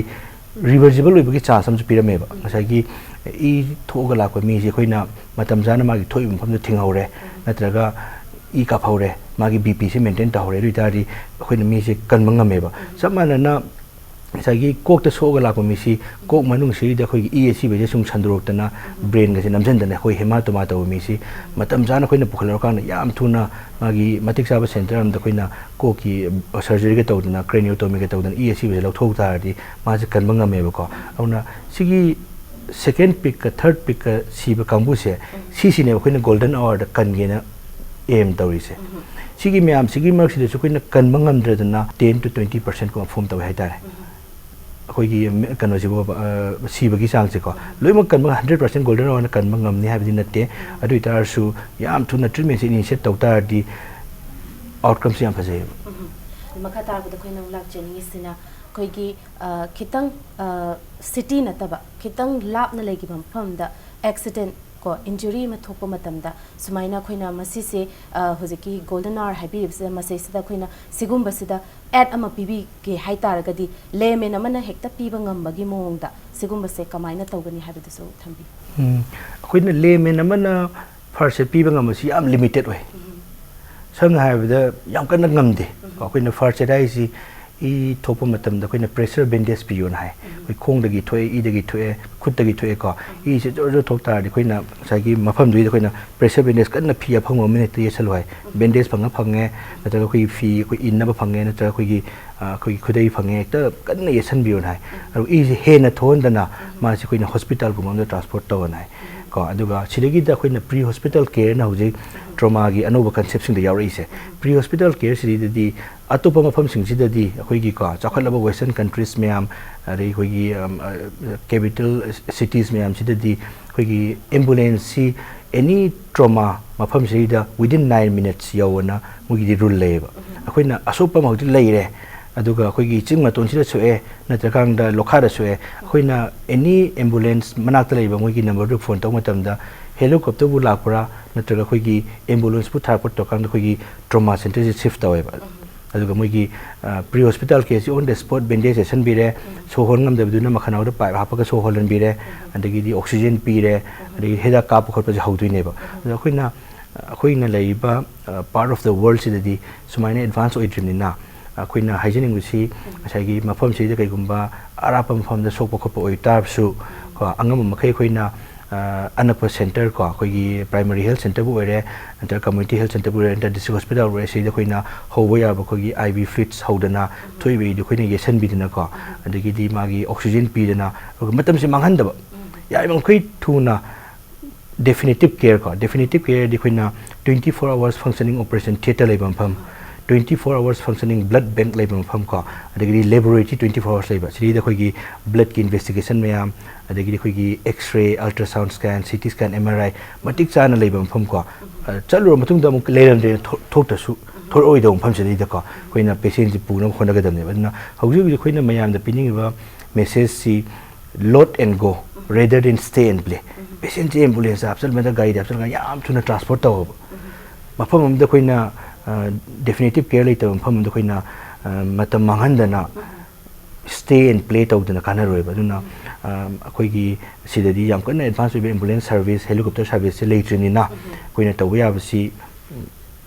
reversible ꯑꯣꯏꯕꯒꯤ ꯆꯥꯟꯁ ꯑꯃꯁꯨ ꯄꯤꯔꯝꯃꯦꯕ꯫ ꯉꯁꯥꯏꯒꯤ ꯏ ꯊꯣꯛꯑꯒ ꯂꯥꯛꯄ ꯃꯤꯁꯦ ꯑꯩꯈꯣꯏꯅ ꯃꯇꯝ ꯆꯥꯅ ꯃꯥꯒꯤ ꯊꯣꯛꯏꯕ ꯃꯐꯝꯗ ꯊꯤꯡꯍꯧꯔꯦ, ꯅꯠꯇ꯭ꯔꯒ ꯏ ꯀꯥꯞꯍꯧꯔꯦ, ꯃꯥꯒꯤ ꯕꯤ ꯄꯤꯁꯦ ꯃꯦꯟꯇꯦꯟ ꯇꯧꯍꯧꯔꯦ, ꯑꯗꯨ ꯑꯣꯏꯇꯥꯔꯗꯤ ꯑꯩꯈꯣꯏꯅ ꯃꯤꯁꯦ ꯀꯟꯕ ꯉꯝꯃꯦꯕ꯫ ꯆꯞ ꯃꯥꯟꯅꯅ ꯉꯁꯥꯏꯒꯤ ꯀꯣꯛꯇ ꯁꯣꯛꯑꯒ ꯂꯥꯛꯄ ꯃꯤꯁꯤ ꯀꯣꯛ ꯃꯅꯨꯡꯁꯤꯗ ꯑꯩꯈꯣꯏꯒꯤ ꯏ ꯑꯁꯤꯕꯁꯦ ꯁꯨꯝ ꯁꯟꯗꯣꯔꯛꯇꯅ ꯕ꯭ꯔꯦꯟꯒꯁꯦ ꯅꯝꯁꯤꯟꯗꯅ ꯑꯩꯈꯣꯏ ꯍꯦꯃꯥꯇꯣꯃꯥ ꯇꯧꯕ ꯃꯤꯁꯤ ꯃꯇꯝ ꯆꯥꯅ ꯑꯩꯈꯣꯏꯅ ꯄꯨꯈꯠꯂꯛꯑꯀꯥꯟꯗ ꯌꯥꯝ ꯊꯨꯅ ꯃꯥꯒꯤ ꯃꯇꯤꯛ ꯆꯥꯕ ꯁꯦꯟꯇꯔ ꯑꯃꯗ ꯑꯩꯈꯣꯏꯅ ꯀꯣꯛꯀꯤ ꯁꯔꯖꯔꯤꯒ ꯇꯧꯗꯅ, ꯀ꯭ꯔꯦꯅꯤꯌꯣꯇꯣꯃꯤꯒ ꯇꯧꯗꯅ ꯏ ꯑꯁꯤꯕꯁꯦ ꯂꯧꯊꯣꯛ ꯇꯥꯔꯗꯤ ꯃꯥꯁꯦ ꯀꯟꯕ ꯉꯝꯃꯦꯕꯀꯣ꯫ ꯑꯗꯨꯅ ꯁꯤꯒꯤ ꯁꯦꯀꯦꯟ ꯄꯤꯛꯀ ꯊꯔꯠ ꯄꯤꯛꯀ ꯁꯤꯕ ꯀꯥꯡꯕꯨꯁꯦ, ꯁꯤꯁꯤꯅꯦꯕ ꯑꯩꯈꯣꯏꯅ ꯒꯣꯜꯗꯟ ꯑꯋꯥꯔꯗ ꯀꯟꯒꯦꯅ ꯑꯦꯝ ꯇꯧꯔꯤꯁꯦ꯫ ꯁꯤꯒꯤ ꯃꯌꯥꯝꯁꯤꯒꯤ ꯃꯔꯛꯁꯤꯗꯁꯨ ꯑꯩꯈꯣꯏꯅ ꯀꯟꯕ ꯉꯝꯗ꯭ꯔꯗꯅ ten to twenty percent ꯀꯨꯝꯕ ꯐꯣꯝ ꯇꯧꯋꯦ ꯍꯥꯏꯇꯥꯔꯦ꯫ ꯑꯩꯈꯣꯏꯒꯤ ꯀꯩꯅꯣꯁꯤꯕꯨ, ꯑ, ꯁꯤꯕꯒꯤ ꯆꯥꯡꯁꯦꯀꯣ, ꯂꯣꯏꯅꯃꯛ ꯀꯟꯕ, hundred percent ꯒꯣꯜꯗꯟ ꯑꯋꯥꯔꯅ ꯀꯟꯕ ꯉꯝꯅꯤ ꯍꯥꯏꯕꯗꯤ ꯅꯠꯇꯦ꯫ ꯑꯗꯨ ꯑꯣꯏꯇꯥꯔꯁꯨ ꯌꯥꯝ ꯊꯨꯅ ꯇ꯭ꯔꯤꯠꯃꯦꯟꯁꯦ ꯏꯅꯤꯁꯤꯌꯦꯠ ꯇꯧ ꯇꯥꯔꯗꯤ ꯑꯥꯎꯠꯀꯝꯁꯦ ꯌꯥꯝ ꯐꯖꯩꯌꯦꯕ꯫ ꯃꯈꯥ ꯇꯥꯔꯛꯄꯗ ꯑꯩꯈꯣꯏꯅ ꯑꯃꯨꯛ ꯂꯥꯛꯆꯅꯤꯡꯉꯤꯁꯤꯅ ꯑꯩꯈꯣꯏꯒꯤ, ꯑ, ꯈꯤꯇꯪ, ꯑ, ꯁꯤꯇꯤ ꯅꯠꯇꯕ, ꯈꯤꯇꯪ ꯂꯥꯞꯅ ꯂꯩꯈꯤꯕ ꯃꯐꯝꯗ ꯑꯦꯛꯁꯤꯗꯦꯟ ꯀꯣ, ꯏꯟꯖꯨꯔꯤ ꯑꯃ ꯊꯣꯛꯄ ꯃꯇꯝꯗ ꯁꯨꯃꯥꯏꯅ ꯑꯩꯈꯣꯏꯅ ꯃꯁꯤꯁꯦ, ꯑ, ꯍꯧꯖꯤꯛꯀꯤ ꯒꯣꯜꯗꯟ ꯑꯋꯥꯔ ꯍꯥꯏꯕꯤꯔꯤꯕꯁꯤꯗ, ꯃꯁꯤꯁꯤꯗ ꯑꯩꯈꯣꯏꯅ ꯁꯤꯒꯨꯝꯕꯁꯤꯗ ꯑꯦꯗ ꯑꯃ ꯄꯤꯕꯤꯒꯦ ꯍꯥꯏ ꯇꯥꯔꯒꯗꯤ, ꯂꯦꯃꯦꯟ ꯑꯃꯅ ꯍꯦꯛꯇ ꯄꯤꯕ ꯉꯝꯕꯒꯤ ꯃꯑꯣꯡꯗ ꯁꯤꯒꯨꯝꯕꯁꯦ ꯀꯃꯥꯏꯅ ꯇꯧꯒꯅꯤ ꯍꯥꯏꯕꯗꯨꯁꯨ ꯊꯝꯕꯤꯌꯨ꯫ ꯎꯝ, ꯑꯩꯈꯣꯏꯅ ꯂꯦꯃꯦꯟ ꯑꯃꯅ ꯐꯥꯔꯁ ꯑꯦꯗ ꯄꯤꯕ ꯉꯝꯕꯁꯤ ꯌꯥꯝ ꯂꯤꯃꯤꯇꯦꯠ ꯑꯣꯏ꯫ ꯁꯝꯅ ꯍꯥꯏꯔꯕꯗ ꯌꯥꯝ ꯀꯟꯅ ꯉꯝꯗꯦ꯫ ꯑꯩꯈꯣꯏꯅ ꯐꯥꯔꯁ ꯑꯦꯗ ꯍꯥꯏꯁꯤ ꯏ ꯊꯣꯛꯄ ꯃꯇꯝꯗ ꯑꯩꯈꯣꯏꯅ pressure bandage ꯄꯤꯌꯣꯅ ꯍꯥꯏ꯫ ꯑꯩꯈꯣꯏ ꯈꯣꯡꯗꯒꯤ ꯊꯣꯛꯑꯦ, ꯏꯗꯒꯤ ꯊꯣꯛꯑꯦ, ꯈꯨꯠꯇꯒꯤ ꯊꯣꯛꯑꯦꯀꯣ, ꯏꯁꯦ ꯖꯣꯔ ꯖꯣꯔ ꯊꯣꯛ ꯇꯥꯔꯗꯤ ꯑꯩꯈꯣꯏꯅ ꯉꯁꯥꯏꯒꯤ ꯃꯐꯝꯗꯨꯗ ꯑꯩꯈꯣꯏꯅ pressure bandage ꯀꯟꯅ ꯐꯤ ꯑꯐꯪꯕ ꯑꯃ ꯍꯦꯛꯇ ꯌꯦꯠꯁꯜꯂꯨ ꯍꯥꯏ꯫ Bandage ꯐꯪꯉ ꯐꯪꯉꯦ, ꯅꯠꯇ꯭ꯔꯒ ꯑꯩꯈꯣꯏꯒꯤ ꯐꯤ ꯑꯩꯈꯣꯏ ꯏꯟꯅꯕ ꯐꯪꯉꯦ, ꯅꯠꯇ꯭ꯔꯒ ꯑꯩꯈꯣꯏꯒꯤ, ꯑ, ꯑꯩꯈꯣꯏꯒꯤ ꯈꯨꯗꯩ ꯐꯪꯉꯦ, ꯍꯦꯛꯇ ꯀꯟꯅ ꯌꯦꯠꯁꯟꯕꯤꯌꯣꯅ ꯍꯥꯏ꯫ ꯑꯗꯨꯒ ꯏꯁꯦ ꯍꯦꯟꯅ ꯊꯣꯛꯍꯟꯗꯅ ꯃꯥꯁꯤ ꯑꯩꯈꯣꯏꯅ ꯍꯣꯁꯄꯤꯇꯥꯜꯒꯨꯝꯕ ꯑꯃꯗ transport ꯇꯧꯑꯣꯅ ꯍꯥꯏ꯫ ꯀꯣ, ꯑꯗꯨꯒ ꯁꯤꯗꯒꯤꯗ ꯑꯩꯈꯣꯏꯅ pre hospital careꯅ ꯍꯧꯖꯤꯛ traumaꯒꯤ ꯑꯅꯧꯕ conceptꯁꯤꯡꯗ ꯌꯥꯎꯔꯛꯏꯁꯦ꯫ Pre hospital careꯁꯤꯗꯗꯤ ꯑꯇꯣꯞꯄ ꯃꯐꯝꯁꯤꯡꯁꯤꯗꯗꯤ ꯑꯩꯈꯣꯏꯒꯤ, ꯀꯣ, ꯆꯥꯎꯈꯠꯂꯕ western countries ꯃꯌꯥꯝ, ꯑꯗꯩ ꯑꯩꯈꯣꯏꯒꯤ, ꯑꯝ, ꯑ, capital cities ꯃꯌꯥꯝꯁꯤꯗꯗꯤ ꯑꯩꯈꯣꯏꯒꯤ ambulanceꯁꯤ any trauma ꯃꯐꯝꯁꯤꯗꯩꯗ within nine minutes ꯌꯧꯑꯅ ꯃꯣꯏꯒꯤꯗꯤ rule ꯂꯩꯌꯦꯕ꯫ ꯑꯩꯈꯣꯏꯅ ꯑꯁꯣꯛꯄ ꯑꯃ ꯍꯧꯖꯤꯛ ꯂꯩꯔꯦ, ꯑꯗꯨꯒ ꯑꯩꯈꯣꯏꯒꯤ ꯆꯤꯡ ꯃꯇꯣꯟꯁꯤꯗ ꯁꯣꯛꯑꯦ, ꯅꯠꯇ꯭ꯔꯀꯥꯟꯗ ꯂꯣꯈꯥꯗ ꯁꯣꯛꯑꯦ, ꯑꯩꯈꯣꯏꯅ any ambulance ꯃꯅꯥꯛꯇ ꯂꯩꯕ ꯃꯣꯏꯒꯤ numberꯗꯨ phone ꯇꯧꯕ ꯃꯇꯝꯗ helicopterꯕꯨ ꯂꯥꯛꯄ꯭ꯔꯥ, ꯅꯠꯇ꯭ꯔꯒ ꯑꯩꯈꯣꯏꯒꯤ ambulanceꯄꯨ ꯊꯥꯔꯛꯄ ꯇꯧꯔꯀꯥꯟꯗ ꯑꯩꯈꯣꯏꯒꯤ trauma centreꯁꯤ shift ꯇꯧꯋꯦꯕ꯫ ꯑꯗꯨꯒ ꯃꯣꯏꯒꯤ, ꯑ, pre hospital careꯁꯤ on the spot bandage ꯌꯦꯠꯁꯟꯕꯤꯔꯦ, ꯁꯣꯔ ꯍꯣꯟ ꯉꯝꯗꯕꯗꯨꯅ ꯃꯈꯅꯥꯎꯗ pipe ꯍꯥꯞꯄꯒ ꯁꯣꯔ ꯍꯣꯜꯍꯟꯕꯤꯔꯦ, ꯑꯗꯒꯤꯗꯤ oxygen ꯄꯤꯔꯦ, ꯑꯗꯒꯤ ꯍꯤꯗꯥꯛ ꯀꯥꯞꯄ ꯈꯣꯠꯄꯁꯦ ꯍꯧꯗꯣꯏꯅꯦꯕ꯫ ꯑꯗꯣ ꯑꯩꯈꯣꯏꯅ, ꯑꯩꯈꯣꯏꯅ ꯂꯩꯔꯤꯕ, ꯑ, part of the worldꯁꯤꯗꯗꯤ ꯁꯨꯃꯥꯏꯅ advance ꯑꯣꯏꯗ꯭ꯔꯤꯕꯅꯤꯅ, ꯑꯩꯈꯣꯏꯅ ꯍꯥꯏꯖꯅꯤꯡꯕꯁꯤ, ꯉꯁꯥꯏꯒꯤ ꯃꯐꯝꯁꯤꯗ ꯀꯩꯒꯨꯝꯕ ꯑꯔꯥꯞꯄ ꯃꯐꯝꯗ ꯁꯣꯛꯄ ꯈꯣꯠꯄ ꯑꯣꯏꯇꯥꯔꯁꯨ, ꯀꯣ, ꯑꯉꯝꯕ ꯃꯈꯩ ꯑꯩꯈꯣꯏꯅ, ꯑ, ꯑꯅꯛꯄ centre, ꯀꯣ, ꯑꯩꯈꯣꯏꯒꯤ primary health centreꯕꯨ ꯑꯣꯏꯔꯦ, ꯅꯠꯇ꯭ꯔꯒ community health centreꯕꯨ ꯑꯣꯏꯔꯦ, ꯅꯠꯇ꯭ꯔꯒ district hospitalꯕꯨ ꯑꯣꯏꯔꯦ, ꯁꯤꯗ ꯑꯩꯈꯣꯏꯅ ꯍꯧꯕ ꯌꯥꯕ ꯑꯩꯈꯣꯏꯒꯤ IV fluids ꯍꯧꯗꯅ, ꯊꯣꯛꯏꯕ ꯏꯗꯨ ꯑꯩꯈꯣꯏꯅ ꯌꯦꯠꯁꯟꯕꯤꯗꯅꯀꯣ, ꯑꯗꯒꯤꯗꯤ ꯃꯥꯒꯤ oxygen ꯄꯤꯗꯅ, ꯑꯗꯨꯒ ꯃꯇꯝꯁꯦ ꯃꯥꯡꯍꯟꯗꯕ, ꯌꯥꯔꯤꯕ ꯃꯈꯩ ꯊꯨꯅ definitive care, ꯀꯣ, definitive careꯗꯤ ꯑꯩꯈꯣꯏꯅ twenty four hours functioning operation theatre ꯂꯩꯕ ꯃꯐꯝ, twenty four hours functioning blood bank ꯂꯩꯕ ꯃꯐꯝ, ꯀꯣ, ꯑꯗꯒꯤꯗꯤ laboratory twenty four hours ꯂꯩꯕ, ꯁꯤꯗꯩꯗ ꯑꯩꯈꯣꯏꯒꯤ bloodꯀꯤ investigation ꯃꯌꯥꯝ, ꯑꯗꯒꯤꯗꯤ ꯑꯩꯈꯣꯏꯒꯤ X-ray, ultrasound scan, CT scan, MRI ꯃꯇꯤꯛ ꯆꯥꯅ ꯂꯩꯕ ꯃꯐꯝ, ꯀꯣ, ꯑ, ꯆꯠꯂꯨꯔ ꯃꯇꯨꯡꯗ ꯑꯃꯨꯛ ꯂꯩꯔꯝꯗ꯭ꯔꯦꯅ ꯊꯣꯛ-, ꯊꯣꯛꯇ꯭ꯔꯁꯨ, ꯊꯣꯛꯂꯛꯑꯣꯏꯗꯕ ꯃꯐꯝꯁꯤꯗꯩꯗꯀꯣ ꯑꯩꯈꯣꯏꯅ patientꯁꯤ ꯄꯨꯅꯕ ꯍꯣꯠꯅꯒꯗꯕꯅꯦꯕ꯫ ꯑꯗꯨꯅ ꯍꯧꯖꯤꯛ ꯍꯧꯖꯤꯛ ꯑꯩꯈꯣꯏꯅ ꯃꯌꯥꯝꯗ ꯄꯤꯅꯤꯡꯉꯤꯕ messageꯁꯤ load and go rather than stay and play꯫ Patientꯁꯦ ambulance ꯍꯥꯞꯆꯤꯟꯕꯗ, ꯒꯥꯔꯤꯗ ꯍꯥꯞꯆꯤꯜꯂꯒ ꯌꯥꯝ ꯊꯨꯅ transport ꯇꯧꯕ꯫ ꯃꯐꯝ ꯑꯃꯗ ꯑꯩꯈꯣꯏꯅ, ꯑ, definitive care ꯂꯩꯇꯕ ꯃꯐꯝ ꯑꯃꯗ ꯑꯩꯈꯣꯏꯅ, ꯑ, ꯃꯇꯝ ꯃꯥꯡꯍꯟꯗꯅ stay and play ꯇꯧꯗꯅ ꯀꯥꯟꯅꯔꯣꯏꯕ꯫ ꯑꯗꯨꯅ, ꯑ, ꯑꯩꯈꯣꯏꯒꯤ ꯁꯤꯗꯗꯤ ꯌꯥꯝ ꯀꯟꯅ advance ꯑꯣꯏꯕ ambulance service, helicopter serviceꯁꯦ ꯂꯩꯇ꯭ꯔꯤꯕꯅꯤꯅ ꯑꯩꯈꯣꯏꯅ ꯇꯧꯕ ꯌꯥꯕꯁꯤ, ꯎꯝ,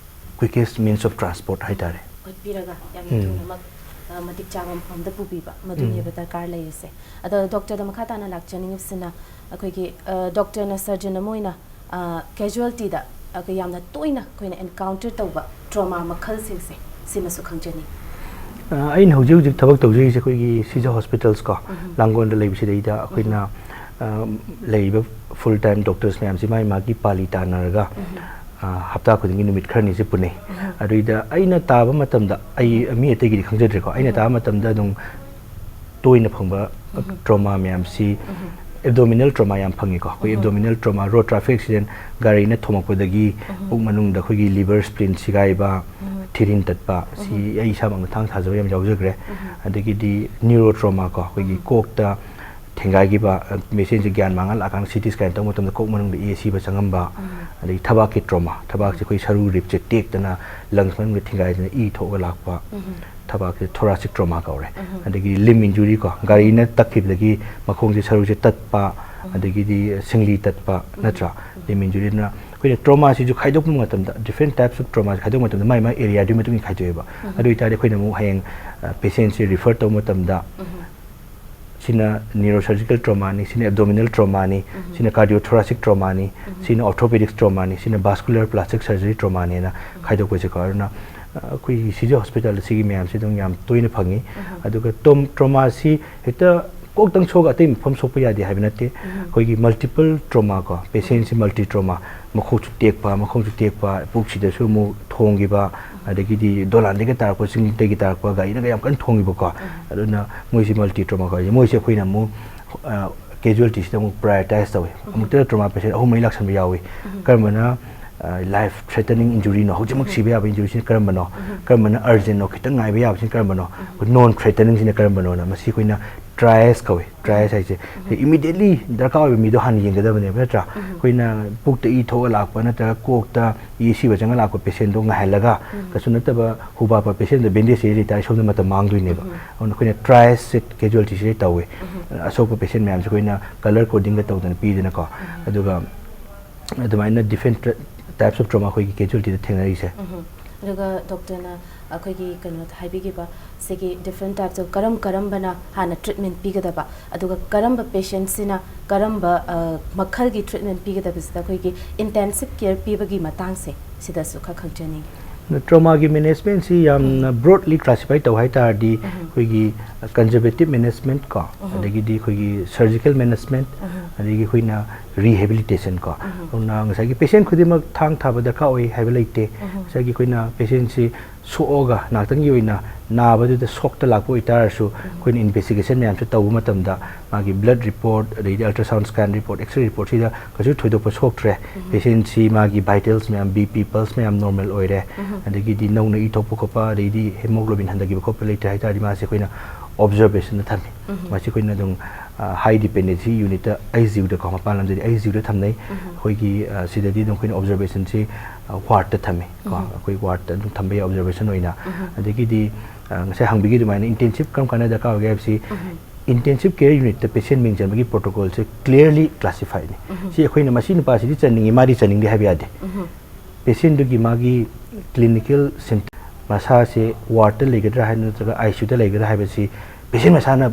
quickest means of transport ꯍꯥꯏꯇꯥꯔꯦ꯫ ꯍꯣꯠꯄꯤꯔꯒ ꯌꯥꯝꯅ ꯎꯝ꯫ ꯊꯨꯅꯃꯛ ꯑ, ꯃꯇꯤꯛ ꯆꯥꯕ ꯃꯐꯝꯗ ꯄꯨꯕꯤꯕ, ꯃꯗꯨꯅꯦꯕ ꯗꯔꯀꯥꯔ ꯂꯩꯔꯤꯁꯦ꯫ ꯑꯗꯣ ꯗꯣꯛꯇꯔꯗ ꯃꯈꯥ ꯇꯥꯅ ꯂꯥꯛꯆꯅꯤꯡꯉꯤꯕꯁꯤꯅ, ꯑꯩꯈꯣꯏꯒꯤ, ꯑ, ꯗꯣꯛꯇꯔꯅ ꯁꯔꯖꯟ ꯑꯃ ꯑꯣꯏꯅ, ꯑ, ꯀꯦꯖꯨꯋꯦꯜꯇꯤꯗ, ꯑ, ꯌꯥꯝꯅ ꯇꯣꯏꯅ ꯑꯩꯈꯣꯏꯅ ꯑꯦꯟꯀꯥꯎꯟꯇꯔ ꯇꯧꯕ ꯇ꯭ꯔꯣꯃꯥ ꯃꯈꯜꯁꯤꯡꯁꯦ, ꯁꯤꯃꯁꯨ ꯈꯪꯖꯅꯤꯡꯉꯤ꯫ ꯑ, ꯑꯩꯅ ꯍꯧꯖꯤꯛ ꯍꯧꯖꯤꯛ ꯊꯕꯛ ꯇꯧꯖꯔꯤꯁꯦ ꯑꯩꯈꯣꯏꯒꯤ ꯁꯤꯖ ꯍꯣꯁꯄꯤꯇꯥꯜꯁ ꯀꯣ, ꯂꯥꯡꯒꯣꯜꯗ ꯂꯩꯕꯁꯤꯗꯩꯗ ꯑꯩꯈꯣꯏꯅ, ꯑ, ꯂꯩꯔꯤꯕ ꯐꯨꯜ ꯇꯥꯏꯝ ꯗꯣꯛꯇꯔꯁ ꯃꯌꯥꯝꯁꯤ ꯃꯥꯒꯤ ꯃꯥꯒꯤ ꯄꯥꯂꯤ ꯇꯥꯟꯅꯔꯒ, ꯑ, ꯍꯞꯇꯥ ꯈꯨꯗꯤꯡꯒꯤ ꯅꯨꯃꯤꯠ ꯈꯔꯅꯤꯁꯦ ꯄꯨꯅꯩ꯫ ꯑꯗꯨꯏꯗ ꯑꯩꯅ ꯇꯥꯕ ꯃꯇꯝꯗ, ꯑꯩ ꯃꯤ ꯑꯇꯩꯒꯤꯗꯤ ꯈꯪꯖꯗ꯭ꯔꯦꯀꯣ, ꯑꯩꯅ ꯇꯥꯕ ꯃꯇꯝꯗ ꯑꯗꯨꯝ ꯇꯣꯏꯅ ꯐꯪꯕ ꯇ꯭ꯔꯣꯃꯥ ꯃꯌꯥꯝꯁꯤ, ꯑꯦꯕꯗꯣꯃꯤꯅꯦꯜ ꯇ꯭ꯔꯣꯃꯥ ꯌꯥꯝ ꯐꯪꯉꯤꯀꯣ꯫ ꯑꯩꯈꯣꯏ abdominal trauma, road traffic accident, ꯒꯥꯔꯤꯅ ꯊꯣꯝꯃꯛꯄꯗꯒꯤ ꯄꯨꯛ ꯃꯅꯨꯡꯗ ꯑꯩꯈꯣꯏꯒꯤ ꯂꯤꯚꯔ, ꯁ꯭ꯄ꯭ꯂꯤꯟ ꯁꯤꯒꯥꯏꯕ, ꯊꯤꯔꯤꯟ ꯇꯠꯄ, ꯁꯤ ꯑꯩ ꯏꯁꯥꯃꯛꯅ ꯊꯥꯡ ꯊꯥꯖꯕ ꯌꯥꯝ ꯌꯥꯎꯖꯈ꯭ꯔꯦ꯫ ꯑꯗꯒꯤꯗꯤ ꯅ꯭ꯌꯨꯔꯣ ꯇ꯭ꯔꯣꯃꯥ ꯀꯣ, ꯑꯩꯈꯣꯏꯒꯤ ꯀꯣꯛꯇ ꯊꯦꯡꯒꯥꯏꯈꯤꯕ, ꯑ, ꯄꯦꯁꯦꯟꯁꯦ ꯒ꯭ꯌꯥꯟ ꯃꯥꯡꯍꯜꯂꯛꯑꯀꯥꯟꯗ ꯁꯤ ꯇꯤ ꯁ꯭ꯀꯦꯟ ꯇꯧꯕ ꯃꯇꯝꯗ ꯀꯣꯛ ꯃꯅꯨꯡꯗ ꯏ ꯑꯁꯤꯕ ꯆꯪꯉꯝꯕ, ꯑꯗꯒꯤ ꯊꯕꯥꯛꯀꯤ ꯇ꯭ꯔꯣꯃꯥ, ꯊꯕꯥꯛꯁꯦ ꯑꯩꯈꯣꯏ ꯁꯔꯨ ꯔꯤꯞꯁꯦ ꯇꯦꯛꯇꯅ ꯂꯪꯁ ꯃꯅꯨꯡꯗ ꯊꯤꯡꯒꯥꯏꯗꯅ ꯏ ꯊꯣꯛꯑꯒ ꯂꯥꯛꯄ, ꯊꯕꯥꯛꯁꯦ ꯊꯣꯔꯥꯁꯤꯛ ꯇ꯭ꯔꯣꯃꯥ ꯀꯧꯔꯦ꯫ ꯑꯗꯒꯤ ꯂꯤꯝ ꯏꯟꯖꯨꯔꯤ ꯀꯣ, ꯒꯥꯔꯤꯅ ꯇꯛꯈꯤꯕꯗꯒꯤ ꯃꯈꯣꯡꯁꯦ, ꯁꯔꯨꯁꯦ ꯇꯠꯄ, ꯑꯗꯒꯤꯗꯤ ꯁꯤꯡꯂꯤ ꯇꯠꯄ, ꯅꯠꯇ꯭ꯔꯥ? ꯂꯤꯝ ꯏꯟꯖꯨꯔꯤꯗꯨꯅ ꯑꯩꯈꯣꯏꯅ ꯇ꯭ꯔꯣꯃꯥꯁꯤꯁꯨ ꯈꯥꯏꯗꯣꯛꯄ ꯃꯇꯝꯗ, different types of trauma ꯈꯥꯏꯗꯣꯛꯄ ꯃꯇꯝꯗ ꯃꯥꯏ ꯃꯥꯏ ꯑꯦꯔꯤꯌꯥꯗꯨꯒꯤ ꯃꯇꯨꯡ ꯏꯟꯅ ꯈꯥꯏꯗꯣꯛꯑꯦꯕ꯫ ꯑꯗꯨ ꯑꯣꯏꯇꯥꯔꯗꯤ ꯑꯩꯈꯣꯏꯅ ꯑꯃꯨꯛ ꯍꯌꯦꯡ, ꯑ, ꯄꯦꯁꯦꯟꯁꯦ ꯔꯤꯐꯔ ꯇꯧꯕ ꯃꯇꯝꯗ, ꯁꯤꯅ ꯅ꯭ꯌꯨꯔꯣꯁꯔꯖꯤꯀꯦꯜ ꯇ꯭ꯔꯣꯃꯥꯅꯤ, ꯁꯤꯅ ꯑꯦꯕꯗꯣꯃꯤꯅꯦꯜ ꯇ꯭ꯔꯣꯃꯥꯅꯤ, ꯁꯤꯅ ꯀꯥꯔꯗꯤꯑꯣ ꯊꯣꯔꯥꯁꯤꯛ ꯇ꯭ꯔꯣꯃꯥꯅꯤ, ꯁꯤꯅ ꯑꯣꯔꯊꯣꯄꯦꯗꯤꯛꯁ ꯇ꯭ꯔꯣꯃꯥꯅꯤ, ꯁꯤꯅ ꯚꯥꯁꯀꯨꯂꯔ ꯄ꯭ꯂꯥꯁꯇꯤꯛ ꯁꯔꯖꯔꯤ ꯇ꯭ꯔꯣꯃꯥꯅꯦꯅ ꯈꯥꯏꯗꯣꯛꯄꯁꯦꯀꯣ꯫ ꯑꯗꯨꯅ, ꯑ, ꯑꯩꯈꯣꯏꯒꯤ ꯁꯤꯖ ꯍꯣꯁꯄꯤꯇꯥꯜꯗ ꯁꯤꯒꯤ ꯃꯌꯥꯝꯁꯦ ꯑꯗꯨꯝ ꯌꯥꯝ ꯇꯣꯏꯅ ꯐꯪꯉꯤ꯫ ꯑꯗꯨꯒ ꯇꯣꯝ-, ꯇ꯭ꯔꯣꯃꯥꯁꯤ ꯍꯦꯛꯇ ꯀꯣꯛꯇꯪ ꯁꯣꯛꯑꯒ ꯑꯇꯩ ꯃꯐꯝ ꯁꯣꯛꯄ ꯌꯥꯗꯦ ꯍꯥꯏꯕ ꯅꯠꯇꯦ꯫ ꯑꯩꯈꯣꯏꯒꯤ ꯃꯜꯇꯤꯄꯜ ꯇ꯭ꯔꯣꯃꯥ ꯀꯣ, ꯄꯦꯁꯦꯟꯁꯤ ꯃꯜꯇꯤ ꯇ꯭ꯔꯣꯃꯥ, ꯃꯈꯣꯡꯁꯨ ꯇꯦꯛꯄ, ꯃꯈꯣꯡꯁꯨ ꯇꯦꯛꯄ, ꯄꯨꯛꯁꯤꯗꯁꯨ ꯑꯃꯨꯛ ꯊꯣꯡꯈꯤꯕ, ꯑꯗꯒꯤꯗꯤ ꯗꯣꯂꯥꯟꯗꯒꯤ ꯇꯥꯔꯛꯄ, ꯆꯤꯡꯗꯒꯤ ꯇꯥꯔꯛꯄ, ꯒꯥꯔꯤꯅꯒ ꯌꯥꯝ ꯀꯟꯅ ꯊꯣꯡꯈꯤꯕꯀꯣ꯫ ꯑꯗꯨꯅ ꯃꯣꯏꯁꯤ ꯃꯜꯇꯤ ꯇ꯭ꯔꯣꯃꯥ ꯀꯧꯔꯤꯁꯦ꯫ ꯃꯣꯏꯁꯦ ꯑꯩꯈꯣꯏꯅ ꯑꯃꯨꯛ, ꯑ, ꯀꯦꯖꯨꯋꯦꯜꯇꯤꯁꯤꯗ ꯑꯃꯨꯛ ꯄ꯭ꯔꯥꯏꯌꯣꯔꯤꯇꯥꯏꯁ ꯇꯧꯋꯤ꯫ ꯑꯃꯨꯛꯇꯗ ꯇ꯭ꯔꯣꯃꯥ ꯄꯦꯁꯦꯟ ꯑꯍꯨꯝ ꯃꯔꯤ ꯂꯥꯛꯁꯟꯕ ꯌꯥꯎꯋꯤ꯫ ꯀꯔꯝꯕꯅ, ꯑ, ꯂꯥꯏꯐ ꯊ꯭ꯔꯦꯇꯅꯤꯡ ꯏꯟꯖꯨꯔꯤꯅꯣ, ꯍꯧꯖꯤꯛꯃꯛ ꯁꯤꯕ ꯌꯥꯕ ꯏꯟꯖꯨꯔꯤꯁꯤꯅ ꯀꯔꯝꯕꯅꯣ? ꯀꯔꯝꯕꯅ ꯑꯔꯖꯦꯟꯅꯣ, ꯈꯤꯇꯪ ꯉꯥꯏꯕ ꯌꯥꯕꯁꯤꯅ ꯀꯔꯝꯕꯅꯣ? ꯅꯣꯟ ꯊ꯭ꯔꯦꯇꯅꯤꯡꯁꯤꯅ ꯀꯔꯝꯕꯅꯣꯅ, ꯃꯁꯤ ꯑꯩꯈꯣꯏꯅ ꯇ꯭ꯔꯥꯏꯌꯦꯁ ꯀꯧꯋꯤ꯫ ꯇ꯭ꯔꯥꯏꯌꯦꯁ ꯍꯥꯏꯁꯦ ꯏꯃꯤꯗꯤꯌꯦꯠꯂꯤ ꯗꯔꯀꯥꯔ ꯑꯣꯏꯕ ꯃꯤꯗꯣ ꯍꯥꯟꯅ ꯌꯦꯡꯒꯗꯕꯅꯦꯕ, ꯅꯠꯇ꯭ꯔꯥ? ꯑꯩꯈꯣꯏꯅ ꯄꯨꯛꯇ ꯏ ꯊꯣꯛꯑ ꯂꯥꯛꯄ ꯅꯠꯇ꯭ꯔꯒ ꯀꯣꯛꯇ ꯏ ꯁꯤꯕ ꯆꯪꯉ ꯂꯥꯛꯄ ꯄꯦꯁꯦꯟꯗꯣ ꯉꯥꯏꯍꯜꯂꯒ, ꯀꯩꯁꯨ ꯅꯠꯇꯕ ꯍꯨꯕꯥꯞꯄ ꯄꯦꯁꯦꯟꯗꯣ ꯕꯦꯟꯗꯦꯖ ꯂꯩ ꯇꯥꯔꯗꯤ ꯁꯣꯝꯗ ꯃꯇꯝ ꯃꯥꯡꯗꯣꯏꯅꯦꯕ꯫ ꯑꯗꯨꯅ ꯑꯩꯈꯣꯏꯅ ꯇ꯭ꯔꯥꯏꯌꯦꯁꯁꯦ ꯀꯦꯖꯨꯋꯦꯜꯇꯤꯁꯤꯗ ꯇꯧꯋꯤ꯫ ꯑꯁꯣꯛꯄ ꯄꯦꯁꯦꯟ ꯃꯌꯥꯝꯁꯦ ꯑꯩꯈꯣꯏꯅ ꯀꯂꯔ ꯀꯣꯗꯤꯡꯒ ꯇꯧꯗꯅ ꯄꯤꯗꯅꯀꯣ꯫ ꯑꯗꯨꯒ ꯑꯗꯨꯃꯥꯏꯅ ꯗꯤꯐ꯭ꯔꯦꯟ ꯇꯥꯏꯞꯁ ꯑꯣꯐ ꯇ꯭ꯔꯣꯃꯥ ꯑꯩꯈꯣꯏꯒꯤ ꯀꯦꯖꯨꯋꯦꯜꯇꯤꯗ ꯊꯦꯡꯅꯔꯤꯁꯦ꯫ ꯑꯗꯨꯒ ꯗꯣꯛꯇꯔꯅ ꯑꯩꯈꯣꯏꯒꯤ ꯀꯩꯅꯣ ꯍꯥꯏꯕꯤꯈꯤꯕ ꯁꯤꯒꯤ different types of ꯀꯔꯝ ꯀꯔꯝꯕꯅ ꯍꯥꯟꯅ treatment ꯄꯤꯒꯗꯕ, ꯑꯗꯨꯒ ꯀꯔꯝꯕ patientꯁꯤꯅ ꯀꯔꯝꯕ ꯑ, ꯃꯈꯜꯒꯤ treatment ꯄꯤꯒꯗꯕꯁꯤꯗ ꯑꯩꯈꯣꯏꯒꯤ intensive care ꯄꯤꯕꯒꯤ ꯃꯇꯥꯡꯁꯦ ꯁꯤꯗꯁꯨ ꯈꯔ ꯈꯪꯖꯅꯤꯡꯉꯤ꯫ Traumaꯒꯤ managementꯁꯤ ꯌꯥꯝꯅ broadly classify ꯇꯧ ꯍꯥꯏ ꯇꯥꯔꯗꯤ ꯑꯩꯈꯣꯏꯒꯤ conservative management ꯀꯣ, ꯑꯗꯒꯤꯗꯤ ꯑꯩꯈꯣꯏꯒꯤ surgical management, ꯑꯗꯒꯤ ꯑꯩꯈꯣꯏꯅ rehabilitation ꯀꯣ꯫ ꯑꯗꯨꯅ ꯉꯁꯥꯏꯒꯤ patient ꯈꯨꯗꯤꯡꯃꯛ ꯊꯥꯡ ꯊꯥꯕ ꯗꯔꯀꯥꯔ ꯑꯣꯏ ꯍꯥꯏꯕ ꯂꯩꯇꯦ꯫ ꯉꯁꯥꯏꯒꯤ ꯑꯩꯈꯣꯏꯅ patientꯁꯤ ꯁꯣꯛꯑꯒ ꯉꯥꯛꯇꯪꯒꯤ ꯑꯣꯏꯅ ꯅꯥꯕꯗꯨꯗ ꯁꯣꯛꯇ ꯂꯥꯛꯄ ꯑꯣꯏꯇꯥꯔꯁꯨ ꯑꯩꯈꯣꯏꯅ investigation ꯃꯌꯥꯝꯁꯦ ꯇꯧꯕ ꯃꯇꯝꯗ ꯃꯥꯒꯤ blood report, ꯑꯗꯩꯗꯤ ultrasound scan report, X-ray reportꯁꯤꯗ ꯀꯩꯁꯨ ꯊꯣꯏꯗꯣꯛꯄ ꯁꯣꯛꯇ꯭ꯔꯦ꯫ Patientꯁꯤ ꯃꯥꯒꯤ vitals ꯃꯌꯥꯝ, BP pulse ꯃꯌꯥꯝ normal ꯑꯣꯏꯔꯦ꯫ ꯑꯗꯒꯤꯗꯤ ꯅꯧꯅ ꯏ ꯊꯣꯛꯄ ꯈꯣꯠꯄ, ꯑꯗꯩꯗꯤ hemoglobin ꯍꯟꯊꯈꯤꯕ ꯈꯣꯠꯄ ꯂꯩꯇ꯭ꯔꯦ ꯍꯥꯏꯇꯥꯔꯗꯤ ꯃꯥꯁꯦ ꯑꯩꯈꯣꯏꯅ observationꯗ ꯊꯝꯃꯤ꯫ ꯃꯁꯤ ꯑꯩꯈꯣꯏꯅ ꯑꯗꯨꯝ high dependency unitꯇ, ICUꯗꯀꯣ, ꯃꯄꯥꯟ ꯂꯝꯗꯗꯤ ICUꯗ ꯊꯝꯅꯩ꯫ ꯑꯩꯈꯣꯏꯒꯤ ꯁꯤꯗꯗꯤ ꯑꯗꯨꯝ ꯑꯩꯈꯣꯏꯅ observationꯁꯤ wardꯇ ꯊꯝꯃꯤ ꯀꯣ꯫ ꯑꯩꯈꯣꯏ wardꯇ ꯑꯗꯨꯝ ꯊꯝꯕ ꯌꯥꯏ observation ꯑꯣꯏꯅ꯫ ꯑꯗꯒꯤꯗꯤ ꯉꯁꯥꯏ ꯍꯪꯕꯤꯈꯤ ꯑꯗꯨꯃꯥꯏꯅ intensive ꯀꯔꯝ ꯀꯥꯟꯗ ꯗꯔꯀꯥꯔ ꯑꯣꯏꯒꯦ ꯍꯥꯏꯕꯁꯤ, intensive care unitꯇ patient ꯃꯤꯡ ꯆꯟꯕꯒꯤ protocolꯁꯦ clearly classifyꯅꯤ꯫ ꯁꯤ ꯑꯩꯈꯣꯏꯅ ꯃꯁꯤ ꯅꯨꯄꯥꯁꯤꯗꯤ ꯆꯟꯅꯤꯡꯉꯤ, ꯃꯥꯗꯤ ꯆꯟꯅꯤꯡꯗꯦ ꯍꯥꯏꯕ ꯌꯥꯗꯦ꯫ Patientꯗꯨꯒꯤ ꯃꯥꯒꯤ clinical symptom, ꯃꯁꯥꯁꯦ wardꯇ ꯂꯩꯒꯗ꯭ꯔꯥ ꯍꯥꯏꯕ ꯅꯠꯇ꯭ꯔꯒ ICUꯗ ꯂꯩꯒꯗ꯭ꯔꯥ ꯍꯥꯏꯕꯁꯤ patient ꯃꯁꯥꯅ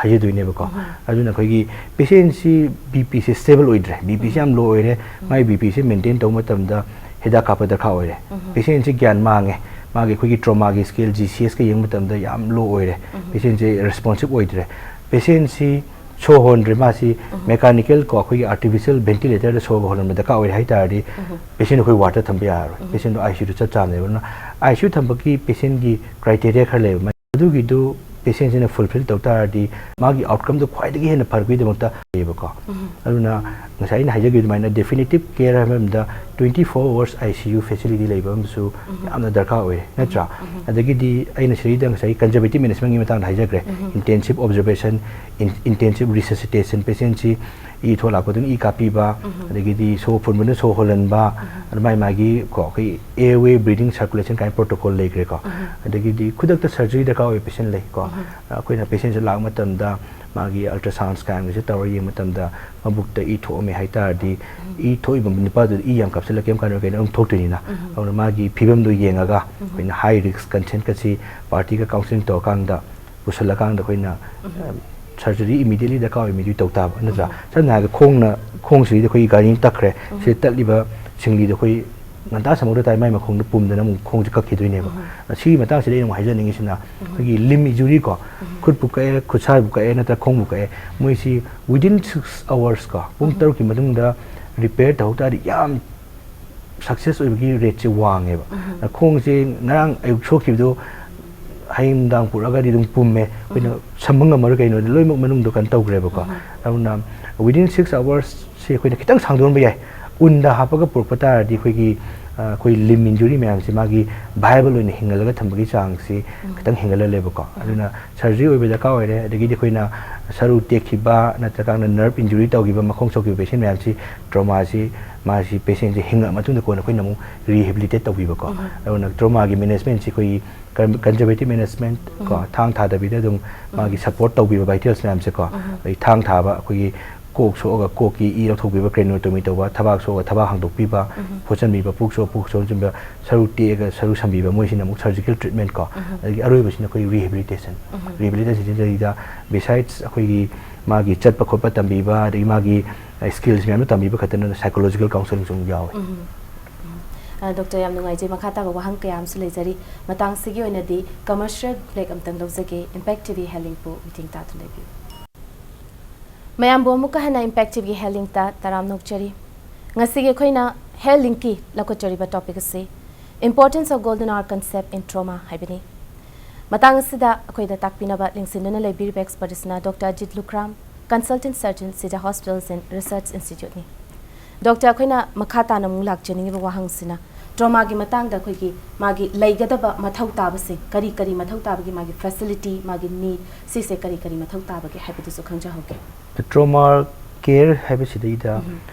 ꯍꯥꯏꯖꯗꯣꯏꯅꯦꯕꯀꯣ꯫ ꯑꯗꯨꯅ ꯑꯩꯈꯣꯏꯒꯤ patientꯁꯤ BPꯁꯦ stable ꯑꯣꯏꯗ꯭ꯔꯦ, BPꯁꯦ ꯌꯥꯝ low ꯑꯣꯏꯔꯦ, ꯃꯥꯒꯤ BPꯁꯦ maintain ꯇꯧꯕ ꯃꯇꯝꯗ ꯍꯤꯗꯥꯛ ꯀꯥꯞꯄ ꯗꯔꯀꯥꯔ ꯑꯣꯏꯔꯦ꯫ Patientꯁꯤ ꯒ꯭ꯌꯥꯟ ꯃꯥꯡꯉꯦ, ꯃꯥꯒꯤ ꯑꯩꯈꯣꯏꯒꯤ traumaꯒꯤ scale, GCSꯀ ꯌꯦꯡꯕ ꯃꯇꯝꯗ ꯌꯥꯝ low ꯑꯣꯏꯔꯦ꯫ Patientꯁꯦ responsive ꯑꯣꯏꯗ꯭ꯔꯦ꯫ Patientꯁꯤ ꯁꯣꯔ ꯍꯣꯟꯗ꯭ꯔꯦ, ꯃꯥꯁꯤ mechanical ꯀꯣ, ꯑꯩꯈꯣꯏꯒꯤ artificial ventilatorꯗ ꯁꯣꯔ ꯍꯣꯟꯍꯟꯕ ꯗꯔꯀꯥꯔ ꯑꯣꯏꯔꯦ ꯍꯥꯏ ꯇꯥꯔꯗꯤ, patient ꯑꯩꯈꯣꯏ wardꯇ ꯊꯝꯕ ꯌꯥꯔꯔꯣꯏ꯫ Patientꯗꯣ ICUꯗ ꯆꯞ ꯆꯥꯕꯅꯦꯕ꯫ ꯑꯗꯨꯅ ICU ꯊꯝꯕꯒꯤ patientꯒꯤ criteriaꯈꯔ ꯂꯩꯌꯦꯕ꯫ ꯑꯗꯨꯒꯤꯗꯨ patientꯁꯤꯅ fulfil ꯇꯧ ꯇꯥꯔꯗꯤ ꯃꯥꯒꯤ outcomeꯗꯣ ꯈ꯭ꯋꯥꯏꯗꯒꯤ ꯍꯦꯟꯅ ꯐꯔꯛꯄꯒꯤꯗꯃꯛꯇ ꯂꯩꯌꯦꯕꯀꯣ꯫ ꯑꯗꯨꯅ ꯉꯁꯥꯏ ꯑꯩꯅ ꯍꯥꯏꯖꯈꯤꯕ ꯑꯗꯨꯃꯥꯏꯅ definitive care ꯍꯥꯏꯕ ꯑꯃꯗ twenty four hours ICU facility ꯂꯩꯕ ꯑꯃꯁꯨ ꯌꯥꯝꯅ ꯗꯔꯀꯥꯔ ꯑꯣꯏꯔꯦ, ꯅꯠꯇ꯭ꯔꯥ? ꯑꯗꯒꯤꯗꯤ ꯑꯩꯅ ꯁꯤꯗꯩꯗ ꯉꯁꯥꯏ conservative managementꯀꯤ ꯃꯇꯥꯡꯗ ꯍꯥꯏꯖꯈ꯭ꯔꯦ꯫ Intensive observation, in- intensive resuscitation, patientꯁꯤ E ꯊꯣꯛꯂꯛꯄꯗꯨꯅ E ꯀꯥꯞꯄꯤꯕ, ꯑꯗꯒꯤꯗꯤ ꯁꯣꯔ ꯐꯨꯟꯕꯅ ꯁꯣꯔ ꯍꯣꯜꯍꯟꯕ, ꯑꯗꯨꯃꯥꯏ ꯃꯥꯒꯤ ꯀꯣ ꯑꯩꯈꯣꯏ airway breathing circulation ꯀꯥꯏꯅ protocol ꯂꯩꯈ꯭ꯔꯦꯀꯣ꯫ ꯑꯗꯒꯤꯗꯤ ꯈꯨꯗꯛꯇ surgery ꯗꯔꯀꯥꯔ ꯑꯣꯏꯕ patient ꯂꯩꯀꯣ꯫ ꯑꯩꯈꯣꯏꯅ patientꯁꯦ ꯂꯥꯛꯄ ꯃꯇꯝꯗ ꯃꯥꯒꯤ ultrasound scanꯒꯁꯦ ꯇꯧꯔ ꯌꯦꯡꯕ ꯃꯇꯝꯗ ꯃꯕꯨꯛꯇ ꯏ ꯊꯣꯛꯑꯝꯃꯦ ꯍꯥꯏ ꯇꯥꯔꯗꯤ, ꯏ ꯊꯣꯛꯏꯕ ꯅꯨꯄꯥꯗꯨꯗ ꯏ ꯌꯥꯝ ꯀꯥꯞꯁꯤꯜꯂ ꯀꯩꯝ ꯀꯥꯟꯅꯔꯣꯏ ꯀꯩꯅꯣ ꯑꯗꯨꯝ ꯊꯣꯛꯇꯣꯏꯅꯤꯅ꯫ ꯑꯗꯨꯅ ꯃꯥꯒꯤ ꯐꯤꯕꯝꯗꯣ ꯌꯦꯡꯉꯒ ꯑꯩꯈꯣꯏꯅ high risk condition ꯀꯁꯤ partyꯒ counselling ꯇꯧꯔꯀꯥꯟꯗ ꯄꯨꯁꯜꯂꯀꯥꯟꯗ ꯑꯩꯈꯣꯏꯅ surgery immediately ꯗꯔꯀꯥꯔ ꯑꯣꯏ, immediately ꯇꯧ ꯇꯥꯕ ꯅꯠꯇ꯭ꯔꯥ? ꯁꯝꯅ ꯍꯥꯏꯔꯕꯗ ꯈꯣꯡꯅ, ꯈꯣꯡꯁꯤꯗ ꯑꯩꯈꯣꯏꯒꯤ ꯒꯥꯔꯤ ꯑꯃ ꯇꯛꯈ꯭ꯔꯦ, ꯁꯤꯗ ꯇꯠꯂꯤꯕ ꯁꯤꯡꯂꯤꯗꯣ ꯑꯩꯈꯣꯏ ꯉꯟꯇꯥ ꯁꯝꯍꯧꯗ ꯇꯥꯔꯗꯤ ꯃꯥꯏ ꯃꯈꯣꯡꯗ ꯄꯨꯝꯗꯅ ꯑꯃꯨꯛ ꯈꯣꯡꯁꯦ ꯀꯛꯈꯤꯗꯣꯏꯅꯦꯕ꯫ ꯁꯤꯒꯤ ꯃꯇꯥꯡꯁꯤꯗ ꯑꯩꯅ ꯑꯃꯨꯛ ꯍꯥꯏꯖꯅꯤꯡꯉꯤꯁꯤꯅ ꯑꯩꯈꯣꯏꯒꯤ limb injury ꯀꯣ, ꯈꯨꯠꯄꯨ ꯀꯛꯑꯦ, ꯈꯨꯠꯁꯥꯕꯨ ꯀꯛꯑꯦ ꯅꯠꯇ꯭ꯔꯒ ꯈꯣꯡꯕꯨ ꯀꯛꯑꯦ, ꯃꯣꯏꯁꯤ within six hours ꯀꯣ, ꯄꯨꯡ ꯇꯔꯨꯛꯀꯤ ꯃꯅꯨꯡꯗ repair ꯇꯧꯍꯧ ꯇꯥꯔꯗꯤ ꯌꯥꯝ success ꯑꯣꯏꯕꯒꯤ rateꯁꯦ ꯋꯥꯡꯉꯦꯕ꯫ ꯈꯣꯡꯁꯦ ꯉꯔꯥꯡ ꯑꯌꯨꯛ ꯁꯣꯛꯈꯤꯕꯗꯣ ꯍꯌꯦꯡ ꯅꯨꯡꯗꯥꯡ ꯄꯨꯔꯛꯑꯒꯗꯤ ꯑꯗꯨꯝ ꯄꯨꯝꯃꯦ, ꯑꯩꯈꯣꯏꯅ ꯁꯝꯕ ꯉꯝꯃꯔꯣꯏ, ꯀꯩꯅꯣꯗꯤ ꯂꯣꯏꯅꯃꯛ ꯃꯅꯨꯡꯗꯣ ꯀꯩꯅꯣ ꯇꯧꯈ꯭ꯔꯦꯕꯀꯣ꯫ ꯑꯗꯨꯅ within six hours ꯁꯤ ꯑꯩꯈꯣꯏꯅ ꯈꯤꯇꯪ ꯁꯥꯡꯗꯣꯛꯍꯟꯕ ꯌꯥꯏ꯫ ꯎꯟꯗ ꯍꯥꯞꯄꯒ ꯄꯨꯔꯛꯄ ꯇꯥꯔꯗꯤ ꯑꯩꯈꯣꯏꯒꯤ, ꯑ, ꯑꯩꯈꯣꯏ limb injury ꯃꯌꯥꯝꯁꯤ ꯃꯥꯒꯤ viable ꯑꯣꯏꯅ ꯍꯤꯡꯍꯜꯂꯒ ꯊꯝꯕꯒꯤ ꯆꯥꯡꯁꯤ ꯈꯤꯇꯪ ꯍꯦꯟꯒꯠꯍꯜꯂꯦꯕꯀꯣ꯫ ꯑꯗꯨꯅ surgery ꯑꯣꯏꯕ ꯗꯔꯀꯥꯔ ꯑꯣꯏꯔꯦ꯫ ꯑꯗꯒꯤꯗꯤ ꯑꯩꯈꯣꯏꯅ ꯁꯔꯨ ꯇꯦꯛꯈꯤꯕ ꯅꯠꯇ꯭ꯔꯀꯥꯟꯗ nerve injury ꯇꯧꯈꯤꯕ, ꯃꯈꯣꯡ ꯁꯣꯛꯈꯤꯕ patient ꯃꯌꯥꯝꯁꯤ, traumaꯁꯤ ꯃꯥꯁꯤ patientꯁꯤ ꯍꯤꯡꯉꯛꯑ ꯃꯇꯨꯡꯗ ꯀꯣꯟꯅ ꯑꯩꯈꯣꯏꯅ ꯑꯃꯨꯛ rehabilitate ꯇꯧꯕꯤꯕꯀꯣ꯫ ꯑꯗꯨꯅ traumaꯒꯤ managementꯁꯤ ꯑꯩꯈꯣꯏꯒꯤ con-, conservative management ꯀꯣ, ꯊꯥꯡ ꯊꯥꯗꯕꯤꯗ ꯑꯗꯨꯝ ꯃꯥꯒꯤ support ꯇꯧꯕꯤꯕ vitals ꯃꯌꯥꯝꯁꯦꯀꯣ꯫ ꯑꯗꯩ ꯊꯥꯡ ꯊꯥꯕ, ꯑꯩꯈꯣꯏꯒꯤ ꯀꯣꯛ ꯁꯣꯛꯑꯒ ꯀꯣꯛꯀꯤ ꯏ ꯂꯧꯊꯣꯛꯄꯤꯕ, craniotomy ꯇꯧꯕ, ꯊꯕꯥꯛ ꯁꯣꯛꯑꯒ ꯊꯕꯥꯛ ꯍꯥꯡꯗꯣꯛꯄꯤꯕ, ꯐꯣꯠꯆꯟꯕꯤꯕ, ꯄꯨꯛ ꯁꯣꯛꯑ ꯄꯨꯛ ꯁꯣꯛꯆꯟꯕ, ꯁꯔꯨ ꯇꯦꯛꯑꯒ ꯁꯔꯨ ꯁꯝꯕꯤꯕ, ꯃꯣꯏꯁꯤꯅ ꯑꯃꯨꯛ surgical treatment ꯀꯣ꯫ ꯑꯗꯒꯤ ꯑꯔꯣꯏꯕꯁꯤꯅ ꯑꯩꯈꯣꯏ rehabilitation꯫ Rehabilitation ꯁꯤꯗꯩꯗ besides ꯑꯩꯈꯣꯏꯒꯤ ꯃꯥꯒꯤ ꯆꯠꯄ ꯈꯣꯠꯄ ꯇꯝꯕꯤꯕ, ꯑꯗꯒꯤ ꯃꯥꯒꯤ skills ꯃꯌꯥꯝꯗꯣ ꯇꯝꯕꯤꯕ ꯈꯛꯇ ꯅꯠꯇꯅ psychological counseling ꯁꯨ ꯑꯃꯨꯛ ꯌꯥꯎꯋꯦ꯫ ꯗꯣꯛꯇꯔ, ꯌꯥꯝ ꯅꯨꯡꯉꯥꯏꯖꯩ꯫ ꯃꯈꯥ ꯇꯥꯕ ꯋꯥꯍꯪ ꯀꯌꯥ ꯑꯃꯁꯨ ꯂꯩꯖꯔꯤ꯫ ꯃꯇꯥꯡꯁꯤꯒꯤ ꯑꯣꯏꯅꯗꯤ commercial break ꯑꯝꯇꯪ ꯂꯧꯖꯒꯦ꯫ Impact TV ꯍꯦꯜ ꯂꯤꯡꯄꯨ meeting ꯇꯥꯗꯨꯅ ꯂꯩꯕꯤꯌꯨ꯫ ꯃꯌꯥꯝꯕꯨ ꯑꯃꯨꯛꯀ ꯍꯟꯅ Impact TVꯒꯤ ꯍꯦꯜ ꯂꯤꯡꯇ ꯇꯔꯥꯝꯅ ꯑꯣꯛꯆꯔꯤ꯫ ꯉꯁꯤꯒꯤ ꯑꯩꯈꯣꯏꯅ ꯍꯦꯜ ꯂꯤꯡꯀꯤ ꯂꯧꯈꯠꯆꯔꯤꯕ topic ꯑꯁꯤ Importance of Golden Hour Concept in Trauma ꯍꯥꯏꯕꯅꯤ꯫ ꯃꯇꯥꯡ ꯑꯁꯤꯗ ꯑꯩꯈꯣꯏꯗ ꯇꯥꯛꯄꯤꯅꯕ ꯂꯦꯡꯁꯤꯟꯗꯨꯅ ꯂꯩꯕꯤꯔꯤꯕ expert ꯑꯁꯤꯅ doctor Ajit Lukhram, Consultant Surgeon, Sida Hospitals and Research Instituteꯅꯤ꯫ ꯗꯣꯛꯇꯔ, ꯑꯩꯈꯣꯏꯅ ꯃꯈꯥ ꯇꯥꯅ ꯑꯃꯨꯛ ꯂꯥꯛꯆꯅꯤꯡꯉꯤꯕ ꯋꯥꯍꯪꯁꯤꯅ, traumaꯒꯤ ꯃꯇꯥꯡꯗ ꯑꯩꯈꯣꯏꯒꯤ ꯃꯥꯒꯤ ꯂꯩꯒꯗꯕ ꯃꯊꯧ ꯇꯥꯕꯁꯤꯡ, ꯀꯔꯤ ꯀꯔꯤ ꯃꯊꯧ ꯇꯥꯕꯒꯦ, ꯃꯥꯒꯤ facility, ꯃꯥꯒꯤ need, ꯁꯤꯁꯦ ꯀꯔꯤ ꯀꯔꯤ ꯃꯊꯧ ꯇꯥꯕꯒꯦ ꯍꯥꯏꯕꯗꯨꯁꯨ ꯈꯪꯖꯍꯧꯒꯦ꯫ Trauma ꯀꯦꯌꯔ ꯍꯥꯏꯕꯁꯤꯗꯩꯗ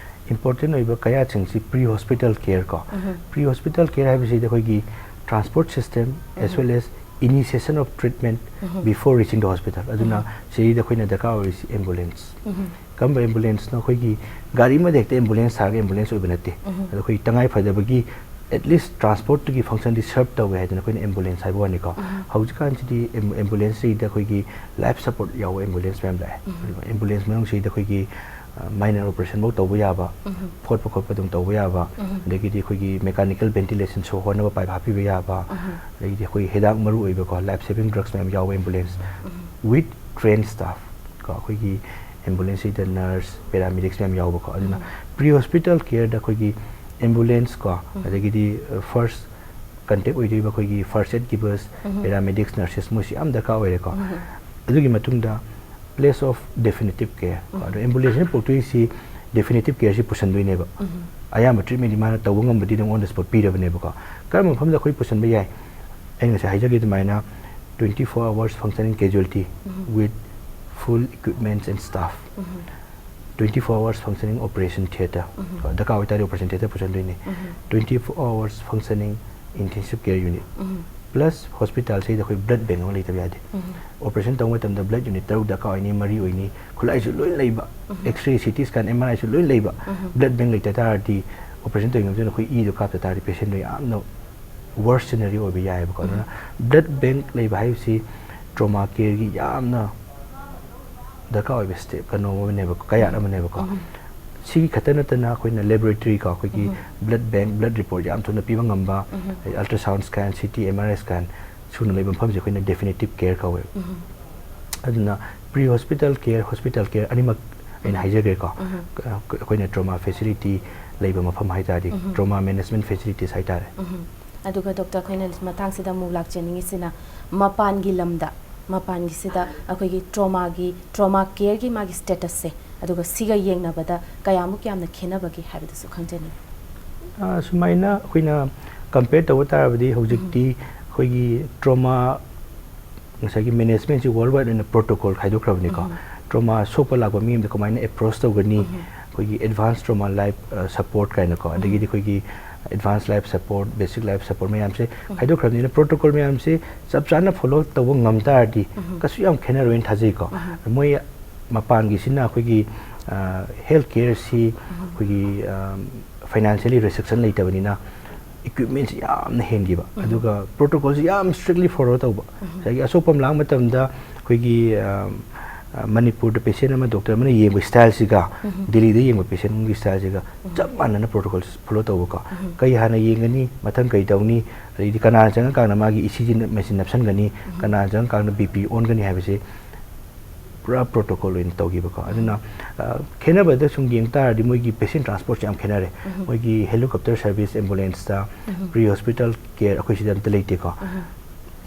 ꯏꯝꯄꯣꯔꯇꯦꯟ ꯑꯣꯏꯕ ꯀꯌꯥꯁꯤꯡꯁꯤ ꯄ꯭ꯔꯤ ꯍꯣꯁꯄꯤꯇꯥꯜ ꯀꯦꯌꯔ ꯀꯣ, ꯄ꯭ꯔꯤ ꯍꯣꯁꯄꯤꯇꯥꯜ ꯀꯦꯌꯔ ꯍꯥꯏꯕꯁꯤꯗ ꯑꯩꯈꯣꯏꯒꯤ transport system as well as initiation of treatment before reaching the hospital. ꯑꯗꯨꯅ ꯁꯤꯗꯩꯗ ꯑꯩꯈꯣꯏꯅ ꯗꯔꯀꯥꯔ ꯑꯣꯏꯔꯤꯁꯤ ꯑꯦꯝꯕꯨꯂꯦꯟꯁ꯫ ꯀꯔꯝꯕ ꯑꯦꯝꯕꯨꯂꯦꯟꯁꯅꯣ? ꯑꯩꯈꯣꯏꯒꯤ ꯒꯥꯔꯤ ꯑꯃꯗ ꯍꯦꯛꯇ ꯑꯦꯝꯕꯨꯂꯦꯟꯁ ꯊꯥꯔꯒ ꯑꯦꯝꯕꯨꯂꯦꯟꯁ ꯑꯣꯏꯕ ꯅꯠꯇꯦ꯫ ꯑꯗꯣ ꯑꯩꯈꯣꯏ ꯇꯉꯥꯏ ꯐꯗꯕꯒꯤ ꯑꯦꯠ ꯂꯤꯁ ꯇ꯭ꯔꯥꯟꯁꯄꯣꯔꯠꯇꯨꯒꯤ ꯐꯪꯁꯟꯗꯤ ꯁꯔꯞ ꯇꯧꯋꯦ ꯍꯥꯏꯗꯅ ꯑꯩꯈꯣꯏꯅ ꯑꯦꯝꯕꯨꯂꯦꯟꯁ ꯍꯥꯏꯕ ꯋꯥꯅꯤꯀꯣ꯫ ꯍꯧꯖꯤꯛꯀꯥꯟꯁꯤꯗꯤ ꯑꯦꯝ-, ꯑꯦꯝꯕꯨꯂꯦꯟꯁꯁꯤꯗ ꯑꯩꯈꯣꯏꯒꯤ ꯂꯥꯏꯐ ꯁꯄꯣꯔꯠ ꯌꯥꯎꯕ ꯑꯦꯝꯕꯨꯂꯦꯟꯁ ꯃꯌꯥꯝ ꯂꯥꯛꯑꯦ꯫ ꯑꯗꯨꯒ ꯑꯦꯝꯕꯨꯂꯦꯟꯁ ꯃꯅꯨꯡꯁꯤꯗ ꯑꯩꯈꯣꯏꯒꯤ, ꯑ, ꯃꯥꯏꯅꯔ ꯑꯣꯄꯔꯦꯁꯟꯐꯧ ꯇꯧꯕ ꯌꯥꯕ, ꯐꯣꯠꯄ ꯈꯣꯠꯄ ꯑꯗꯨꯝ ꯇꯧꯕ ꯌꯥꯕ, ꯑꯗꯒꯤꯗꯤ ꯑꯩꯈꯣꯏꯒꯤ ꯃꯦꯀꯥꯅꯤꯀꯦꯜ ꯚꯦꯟꯇꯤꯂꯦꯁꯟ, ꯁꯣꯔ ꯍꯣꯟꯅꯕ ꯄꯥꯏꯞ ꯍꯥꯞꯄꯤꯕ ꯌꯥꯕ, ꯑꯗꯒꯤꯗꯤ ꯑꯩꯈꯣꯏꯒꯤ ꯍꯤꯗꯥꯛ ꯃꯔꯨ ꯑꯣꯏꯕꯀꯣ, ꯂꯥꯏꯐ ꯁꯦꯚꯤꯡ ꯗ꯭ꯔꯛꯁ ꯃꯌꯥꯝ ꯌꯥꯎꯕ ꯑꯦꯝꯕꯨꯂꯦꯟꯁ with trained staff ꯀꯣ, ꯑꯩꯈꯣꯏꯒꯤ ꯑꯦꯝꯕꯨꯂꯦꯟꯁꯁꯤꯗ ꯅꯔꯁ, ꯄꯦꯔꯥꯃꯦꯗꯤꯛꯁ ꯃꯌꯥꯝ ꯌꯥꯎꯕꯀꯣ꯫ ꯑꯗꯨꯅ ꯄ꯭ꯔꯤ ꯍꯣꯁꯄꯤꯇꯥꯜ ꯀꯦꯌꯔꯗ ꯑꯩꯈꯣꯏꯒꯤ ꯑꯦꯝꯕꯨꯂꯦꯟꯁ ꯀꯣ, ꯑꯗꯒꯤꯗꯤ, ꯑ, ꯐꯥꯔꯁ ꯀꯟꯇꯦꯛ ꯑꯣꯏꯗꯣꯏꯕ ꯑꯩꯈꯣꯏꯒꯤ ꯐꯥꯔꯁ ꯑꯦꯗ ꯒꯤꯚꯔꯁ, ꯄꯦꯔꯥꯃꯦꯗꯤꯛꯁ, ꯅꯔꯁꯦꯁ, ꯃꯣꯏꯁꯤ ꯌꯥꯝ ꯗꯔꯀꯥꯔ ꯑꯣꯏꯔꯦꯀꯣ꯫ ꯑꯗꯨꯒꯤ ꯃꯇꯨꯡꯗ ꯄ꯭ꯂꯦꯁ ꯑꯣꯐ ꯗꯦꯐꯤꯅꯤꯇꯤꯞ ꯀꯦꯌꯔ ꯀꯣ꯫ ꯑꯗꯣ ꯑꯦꯝꯕꯨꯂꯦꯟꯁꯁꯤꯅ ꯄꯨꯔꯛꯇꯣꯏꯁꯤ ꯗꯦꯐꯤꯅꯤꯇꯤꯞ ꯀꯦꯌꯔꯁꯤ ꯄꯨꯁꯟꯗꯣꯏꯅꯦꯕ꯫ ꯑꯌꯥꯝꯕ ꯇ꯭ꯔꯤꯠꯃꯦꯟꯗꯤ ꯃꯥꯅ ꯇꯧꯕ ꯉꯝꯕꯗꯤ ꯑꯗꯨꯝ ꯑꯣꯟ ꯗ ꯁ꯭ꯄꯣꯠ ꯄꯤꯔꯕꯅꯦꯕꯀꯣ꯫ ꯀꯔꯝꯕ ꯃꯐꯝꯗ ꯑꯩꯈꯣꯏ ꯄꯨꯁꯟꯕ ꯌꯥꯏ? ꯑꯩꯅ ꯉꯁꯥꯏ ꯍꯥꯏꯖꯈꯤꯕ ꯑꯗꯨꯃꯥꯏꯅ twenty four hours functioning casualty with full equipments and staff, twenty four hours functioning operation theatre, ꯗꯔꯀꯥꯔ ꯑꯣꯏꯇꯥꯔꯗꯤ ꯑꯣꯄꯔꯦꯁꯟ ꯊꯤꯌꯦꯇꯔ ꯄꯨꯁꯟꯗꯣꯏꯅꯤ꯫ Twenty four hours functioning intensive care unit plus ꯍꯣꯁꯄꯤꯇꯥꯜꯁꯤꯗ ꯑꯩꯈꯣꯏ ꯕ꯭ꯂꯗ ꯕꯦꯡ ꯑꯃ ꯂꯩꯇꯕ ꯌꯥꯗꯦ꯫ ꯑꯣꯄꯔꯦꯁꯟ ꯇꯧꯕ ꯃꯇꯝꯗ ꯕ꯭ꯂꯗ ꯌꯨꯅꯤꯠ ꯇꯔꯨꯛ ꯗꯔꯀꯥꯔ ꯑꯣꯏꯅꯤ, ꯃꯔꯤ ꯑꯣꯏꯅꯤ, ꯈꯨꯠꯂꯥꯏꯁꯨ ꯂꯣꯏ ꯂꯩꯕ, X-ray, C T scan, M R ꯑꯥꯏꯁꯨ ꯂꯣꯏ ꯂꯩꯕ꯫ ꯕ꯭ꯂꯗ ꯕꯦꯡ ꯂꯩꯇ ꯇꯥꯔꯗꯤ ꯑꯣꯄꯔꯦꯁꯟ ꯇꯧꯔꯤꯉꯩꯗ ꯑꯩꯈꯣꯏ ꯏꯗꯣ ꯀꯥꯞꯇ ꯇꯥꯔꯗꯤ ꯄꯦꯁꯦꯟꯗꯣ ꯌꯥꯝꯅ ꯋꯔꯁ ꯁꯤꯅꯔꯤ ꯑꯣꯏꯕ ꯌꯥꯏꯑꯕꯀꯣ꯫ ꯑꯗꯨꯅ ꯕ꯭ꯂꯗ ꯕꯦꯡ ꯂꯩꯕ ꯍꯥꯏꯕꯁꯤ ꯇ꯭ꯔꯣꯃꯥ ꯀꯦꯌꯔꯒꯤ ꯌꯥꯝꯅ ꯗꯔꯀꯥꯔ ꯑꯣꯏꯕ ꯁ꯭ꯇꯦꯞ, ꯀꯩꯅꯣ ꯑꯃꯅꯦꯕꯀꯣ, ꯀꯌꯥꯠ ꯑꯃꯅꯦꯕꯀꯣ꯫ ꯁꯤꯒꯤ ꯈꯛꯇ ꯅꯠꯇꯅ ꯑꯩꯈꯣꯏꯅ ꯂꯦꯕꯣꯔꯦꯇꯔꯤ ꯀꯣ, ꯑꯩꯈꯣꯏꯒꯤ ꯕ꯭ꯂꯗ ꯕꯦꯡ, ꯕ꯭ꯂꯗ ꯔꯤꯄꯣꯔꯠ ꯌꯥꯝ ꯊꯨꯅ ꯄꯤꯕ ꯉꯝꯕ, ultrasound scan, C T, M R I scan ꯁꯨꯅ ꯂꯩꯕ ꯃꯐꯝꯁꯦ ꯑꯩꯈꯣꯏꯅ ꯗꯦꯐꯤꯅꯤꯇꯤꯞ ꯀꯦꯌꯔ ꯀꯧꯋꯦꯕ꯫ ꯑꯗꯨꯅ pre hospital care, hospital care ꯑꯅꯤꯃꯛ ꯑꯩꯅ ꯍꯥꯏꯖꯈ꯭ꯔꯦꯀꯣ꯫ ꯑꯩꯈꯣꯏꯅ ꯇ꯭ꯔꯣꯃꯥ ꯐꯦꯁꯤꯂꯤꯇꯤ ꯂꯩꯕ ꯃꯐꯝ ꯍꯥꯏ ꯇꯥꯔꯗꯤ, ꯇ꯭ꯔꯣꯃꯥ ꯃꯦꯅꯦꯖꯃꯦꯟ ꯐꯦꯁꯤꯂꯤꯇꯤꯁ ꯍꯥꯏ ꯇꯥꯔꯦ꯫ ꯑꯗꯨꯒ ꯗꯣꯛꯇꯔ, ꯑꯩꯈꯣꯏꯅ ꯃꯇꯥꯡꯁꯤꯗ ꯑꯃꯨꯛ ꯂꯥꯛꯆꯅꯤꯡꯉꯤꯁꯤꯅ ꯃꯄꯥꯟꯒꯤ ꯂꯝꯗ, ꯃꯄꯥꯟꯒꯤꯁꯤꯗ ꯑꯩꯈꯣꯏꯒꯤ ꯇ꯭ꯔꯣꯃꯥꯒꯤ, ꯇ꯭ꯔꯣꯃꯥ ꯀꯦꯌꯔꯒꯤ ꯃꯥꯒꯤ ꯁ꯭ꯇꯦꯇꯁꯁꯦ, ꯑꯗꯨꯒ ꯁꯤꯒ ꯌꯦꯡꯅꯕꯗ ꯀꯌꯥꯃꯨꯛ ꯌꯥꯝꯅ ꯈꯦꯠꯅꯕꯒꯦ ꯍꯥꯏꯕꯗꯨꯁꯨ ꯈꯪꯖꯅꯤꯡꯉꯤ꯫ ꯑ, ꯁꯨꯃꯥꯏꯅ ꯑꯩꯈꯣꯏꯅ ꯀꯝꯄꯦꯌꯔ ꯇꯧꯕ ꯇꯥꯔꯕꯗꯤ ꯍꯧꯖꯤꯛꯇꯤ ꯑꯩꯈꯣꯏꯒꯤ ꯇ꯭ꯔꯣꯃꯥ ꯉꯁꯥꯏꯒꯤ ꯃꯦꯅꯦꯖꯃꯦꯟꯁꯤ ꯋꯥꯔꯜ ꯋꯥꯏꯗ ꯑꯣꯏꯅ ꯄ꯭ꯔꯣꯇꯣꯀꯣꯜ ꯈꯥꯏꯗꯣꯛꯈ꯭ꯔꯕꯅꯤꯀꯣ꯫ ꯇ꯭ꯔꯣꯃꯥ ꯁꯣꯛꯄ ꯂꯥꯛꯄ ꯃꯤ ꯑꯃꯗ ꯀꯃꯥꯏꯅ ꯑꯦꯄ꯭ꯔꯣꯁ ꯇꯧꯒꯅꯤ, ꯑꯩꯈꯣꯏꯒꯤ ꯑꯦꯗꯚꯥꯟꯁ ꯇ꯭ꯔꯣꯃꯥ ꯂꯥꯏꯐ ꯁꯄꯣꯔꯠ ꯀꯥꯏꯅꯀꯣ, ꯑꯗꯒꯤꯗꯤ ꯑꯩꯈꯣꯏꯒꯤ advance life support, basic life support ꯃꯌꯥꯝꯁꯦ ꯈꯥꯏꯗꯣꯛꯈ꯭ꯔꯕꯅꯤꯅ, ꯄ꯭ꯔꯣꯇꯣꯀꯣꯜ ꯃꯌꯥꯝꯁꯦ ꯆꯞ ꯆꯥꯅ ꯐꯣꯂꯣ ꯇꯧꯕ ꯉꯝ ꯇꯥꯔꯗꯤ ꯀꯩꯁꯨ ꯌꯥꯝ ꯈꯦꯠꯅꯔꯣꯏꯅ ꯊꯥꯖꯩꯀꯣ꯫ ꯃꯣꯏ ꯃꯄꯥꯟꯒꯤꯁꯤꯅ ꯑꯩꯈꯣꯏꯒꯤ ꯍꯦꯜꯊ ꯀꯦꯌꯔꯁꯤ ꯑꯩꯈꯣꯏꯒꯤ ꯐꯥꯏꯅꯥꯟꯁꯤꯌꯦꯜꯂꯤ ꯔꯦꯁꯇ꯭ꯔꯤꯛꯁꯟ ꯂꯩꯇꯕꯅꯤꯅ ꯏꯀ꯭ꯋꯤꯞꯃꯦꯟꯁꯤ ꯌꯥꯝꯅ ꯍꯦꯟꯈꯤꯕ, ꯑꯗꯨꯒ ꯄ꯭ꯔꯣꯇꯣꯀꯣꯜꯁꯤ ꯌꯥꯝ ꯁ꯭ꯇꯔꯤꯛꯂꯤ ꯐꯣꯂꯣ ꯇꯧꯕ꯫ ꯉꯁꯥꯏꯒꯤ ꯑꯁꯣꯛꯄ ꯑꯃ ꯂꯥꯛꯄ ꯃꯇꯝꯗ ꯑꯩꯈꯣꯏꯒꯤ ꯑ, ꯑ, ꯃꯅꯤꯄꯨꯔꯗ ꯄꯦꯁꯦꯟ ꯑꯃ ꯗꯣꯛꯇꯔ ꯑꯃꯅ ꯌꯦꯡꯕ ꯁ꯭ꯇꯥꯏꯜꯁꯤꯒ ꯗꯤꯜꯂꯤꯗ ꯌꯦꯡꯕ ꯄꯦꯁꯦꯟꯒꯤ ꯁ꯭ꯇꯥꯏꯜꯁꯤꯒ ꯆꯞ ꯃꯥꯟꯅꯅ ꯄ꯭ꯔꯣꯇꯣꯀꯣꯜ ꯐꯣꯂꯣ ꯇꯧꯕꯀꯣ꯫ ꯀꯩ ꯍꯥꯟꯅ ꯌꯦꯡꯒꯅꯤ, ꯃꯊꯪ ꯀꯩ ꯇꯧꯅꯤ, ꯑꯗꯩꯗꯤ ꯀꯅꯥꯅ ꯆꯪꯉꯀꯥꯟꯗ ꯃꯥꯒꯤ ꯏ ꯁꯤ ꯖꯤ ꯃꯦꯆꯤꯟ ꯅꯞꯁꯟꯒꯅꯤ, ꯀꯅꯥꯅ ꯆꯪꯉꯀꯥꯟꯗ ꯕꯤ ꯄꯤ ꯑꯣꯟꯒꯅꯤ ꯍꯥꯏꯕꯁꯦ ꯄꯨꯔꯥ ꯄ꯭ꯔꯣꯇꯣꯀꯣꯜ ꯑꯣꯏꯅ ꯇꯧꯈꯤꯕꯀꯣ꯫ ꯑꯗꯨꯅ ꯑ, ꯈꯦꯠꯅꯕꯗ ꯁꯨꯝ ꯌꯦꯡ ꯇꯥꯔꯗꯤ ꯃꯣꯏꯒꯤ ꯄꯦꯁꯦꯟ ꯇ꯭ꯔꯥꯟꯁꯄꯣꯔꯠꯁꯦ ꯌꯥꯝ ꯈꯦꯠꯅꯔꯦ꯫ ꯃꯣꯏꯒꯤ ꯍꯦꯂꯤꯀꯣꯞꯇꯔ ꯁꯔꯚꯤꯁ, ꯑꯦꯝꯕꯨꯂꯦꯟꯁꯇ, ꯄ꯭ꯔꯤ ꯍꯣꯁꯄꯤꯇꯥꯜ ꯀꯦꯌꯔ ꯑꯩꯈꯣꯏ ꯁꯤꯗ ꯑꯝꯇ ꯂꯩꯇꯦꯀꯣ꯫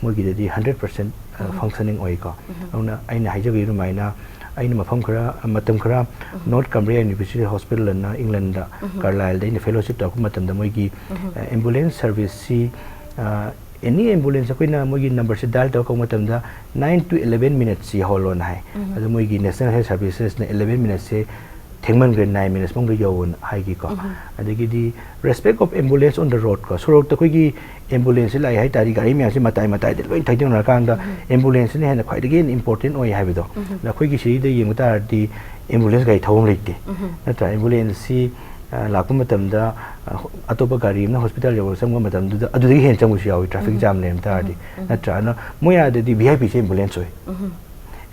ꯃꯣꯏꯒꯤꯗꯗꯤ ꯍꯟꯗ꯭ꯔꯦꯠ ꯄꯥꯔꯁꯦꯟ ꯐꯪꯁꯅꯤꯡ ꯑꯣꯏꯀꯣ꯫ ꯑꯗꯨꯅ ꯑꯩꯅ ꯍꯥꯏꯖꯈꯤꯕ ꯑꯗꯨꯃꯥꯏꯅ ꯑꯩꯅ ꯃꯐꯝ ꯈꯔ, ꯃꯇꯝ ꯈꯔ North Cumbria University Hospital in England, ꯀꯥꯔꯂꯥꯏꯜꯗ ꯑꯩꯅ ꯐꯦꯂꯣꯁꯤꯞ ꯇꯧꯔꯛꯄ ꯃꯇꯝꯗ ꯃꯣꯏꯒꯤ ꯑꯦꯝꯕꯨꯂꯦꯟꯁ ꯁꯔꯚꯤꯁꯁꯤ ꯑꯦꯅꯤ ꯑꯦꯝꯕꯨꯂꯦꯟꯁ ꯑꯩꯈꯣꯏꯅ ꯃꯣꯏꯒꯤ ꯅꯝꯕꯔꯁꯦ ꯗꯥꯏꯜ ꯇꯧꯔ ꯀꯧꯕ ꯃꯇꯝꯗ ꯅꯥꯏꯟ ꯇꯨ ꯏꯂꯦꯚꯦꯟ ꯃꯤꯅꯠꯁ ꯌꯥꯍꯜꯂꯣꯅ ꯍꯥꯏ꯫ ꯑꯗꯣ ꯃꯣꯏꯒꯤ ꯅꯦꯁꯅꯦꯜ ꯍꯦꯜꯊ ꯁꯔꯚꯤꯁꯦꯁꯅ ꯏꯂꯦꯚꯦꯟ ꯃꯤꯅꯠꯁꯦ ꯊꯦꯡꯃꯟꯈ꯭ꯔꯦ, ꯅꯥꯏꯟ ꯃꯤꯅꯠꯁ ꯃꯅꯨꯡꯗ ꯌꯧꯕꯅ ꯍꯥꯏꯈꯤꯀꯣ꯫ ꯑꯗꯒꯤꯗꯤ respect of ambulance on the road ꯀꯣ, ꯁꯣꯔꯣꯛꯇ ꯑꯩꯈꯣꯏꯒꯤ ꯑꯦꯝꯕꯨꯂꯦꯟꯁꯁꯦ ꯂꯥꯛꯑꯦ ꯍꯥꯏ ꯇꯥꯔꯗꯤ ꯒꯥꯔꯤ ꯃꯌꯥꯝꯁꯦ ꯃꯇꯥꯏ ꯃꯇꯥꯏꯗ ꯂꯣꯏ ꯊꯩꯗꯣꯛꯅꯔꯀꯥꯟꯗ ꯑꯦꯝꯕꯨꯂꯦꯟꯁꯁꯤꯅ ꯍꯦꯟꯅ ꯈ꯭ꯋꯥꯏꯗꯒꯤ ꯍꯦꯟꯅ ꯏꯝꯄꯣꯔꯇꯦꯟ ꯑꯣꯏ ꯍꯥꯏꯕꯗꯣ꯫ ꯑꯗ ꯑꯩꯈꯣꯏꯒꯤ ꯁꯤꯗꯩꯗ ꯌꯦꯡꯕ ꯇꯥꯔꯗꯤ ꯑꯦꯝꯕꯨꯂꯦꯟꯁ ꯒꯥꯔꯤ ꯊꯧꯐꯝ ꯂꯩꯇꯦ, ꯅꯠꯇ꯭ꯔꯥ? ꯑꯦꯝꯕꯨꯂꯦꯟꯁꯁꯤ ꯑ, ꯂꯥꯛꯄ ꯃꯇꯝꯗ ꯑ, ꯑꯇꯣꯞꯄ ꯒꯥꯔꯤ ꯑꯃꯅ ꯍꯣꯁꯄꯤꯇꯥꯜ ꯌꯧꯔꯒ ꯆꯪꯕ ꯃꯇꯝꯗꯨꯗ ꯑꯗꯨꯗꯒꯤ ꯍꯦꯟꯅ ꯆꯪꯕꯁꯨ ꯌꯥꯎꯏ, ꯇ꯭ꯔꯥꯐꯤꯛ ꯖꯥꯝ ꯂꯩꯔꯝ ꯇꯥꯔꯗꯤ, ꯅꯠꯇ꯭ꯔꯥ? ꯑꯗꯨꯅ ꯃꯣꯏ ꯑꯥꯗꯗꯤ ꯚꯤ ꯑꯥꯏ ꯄꯤꯁꯦ ꯑꯦꯝꯕꯨꯂꯦꯟꯁ ꯑꯣꯏ꯫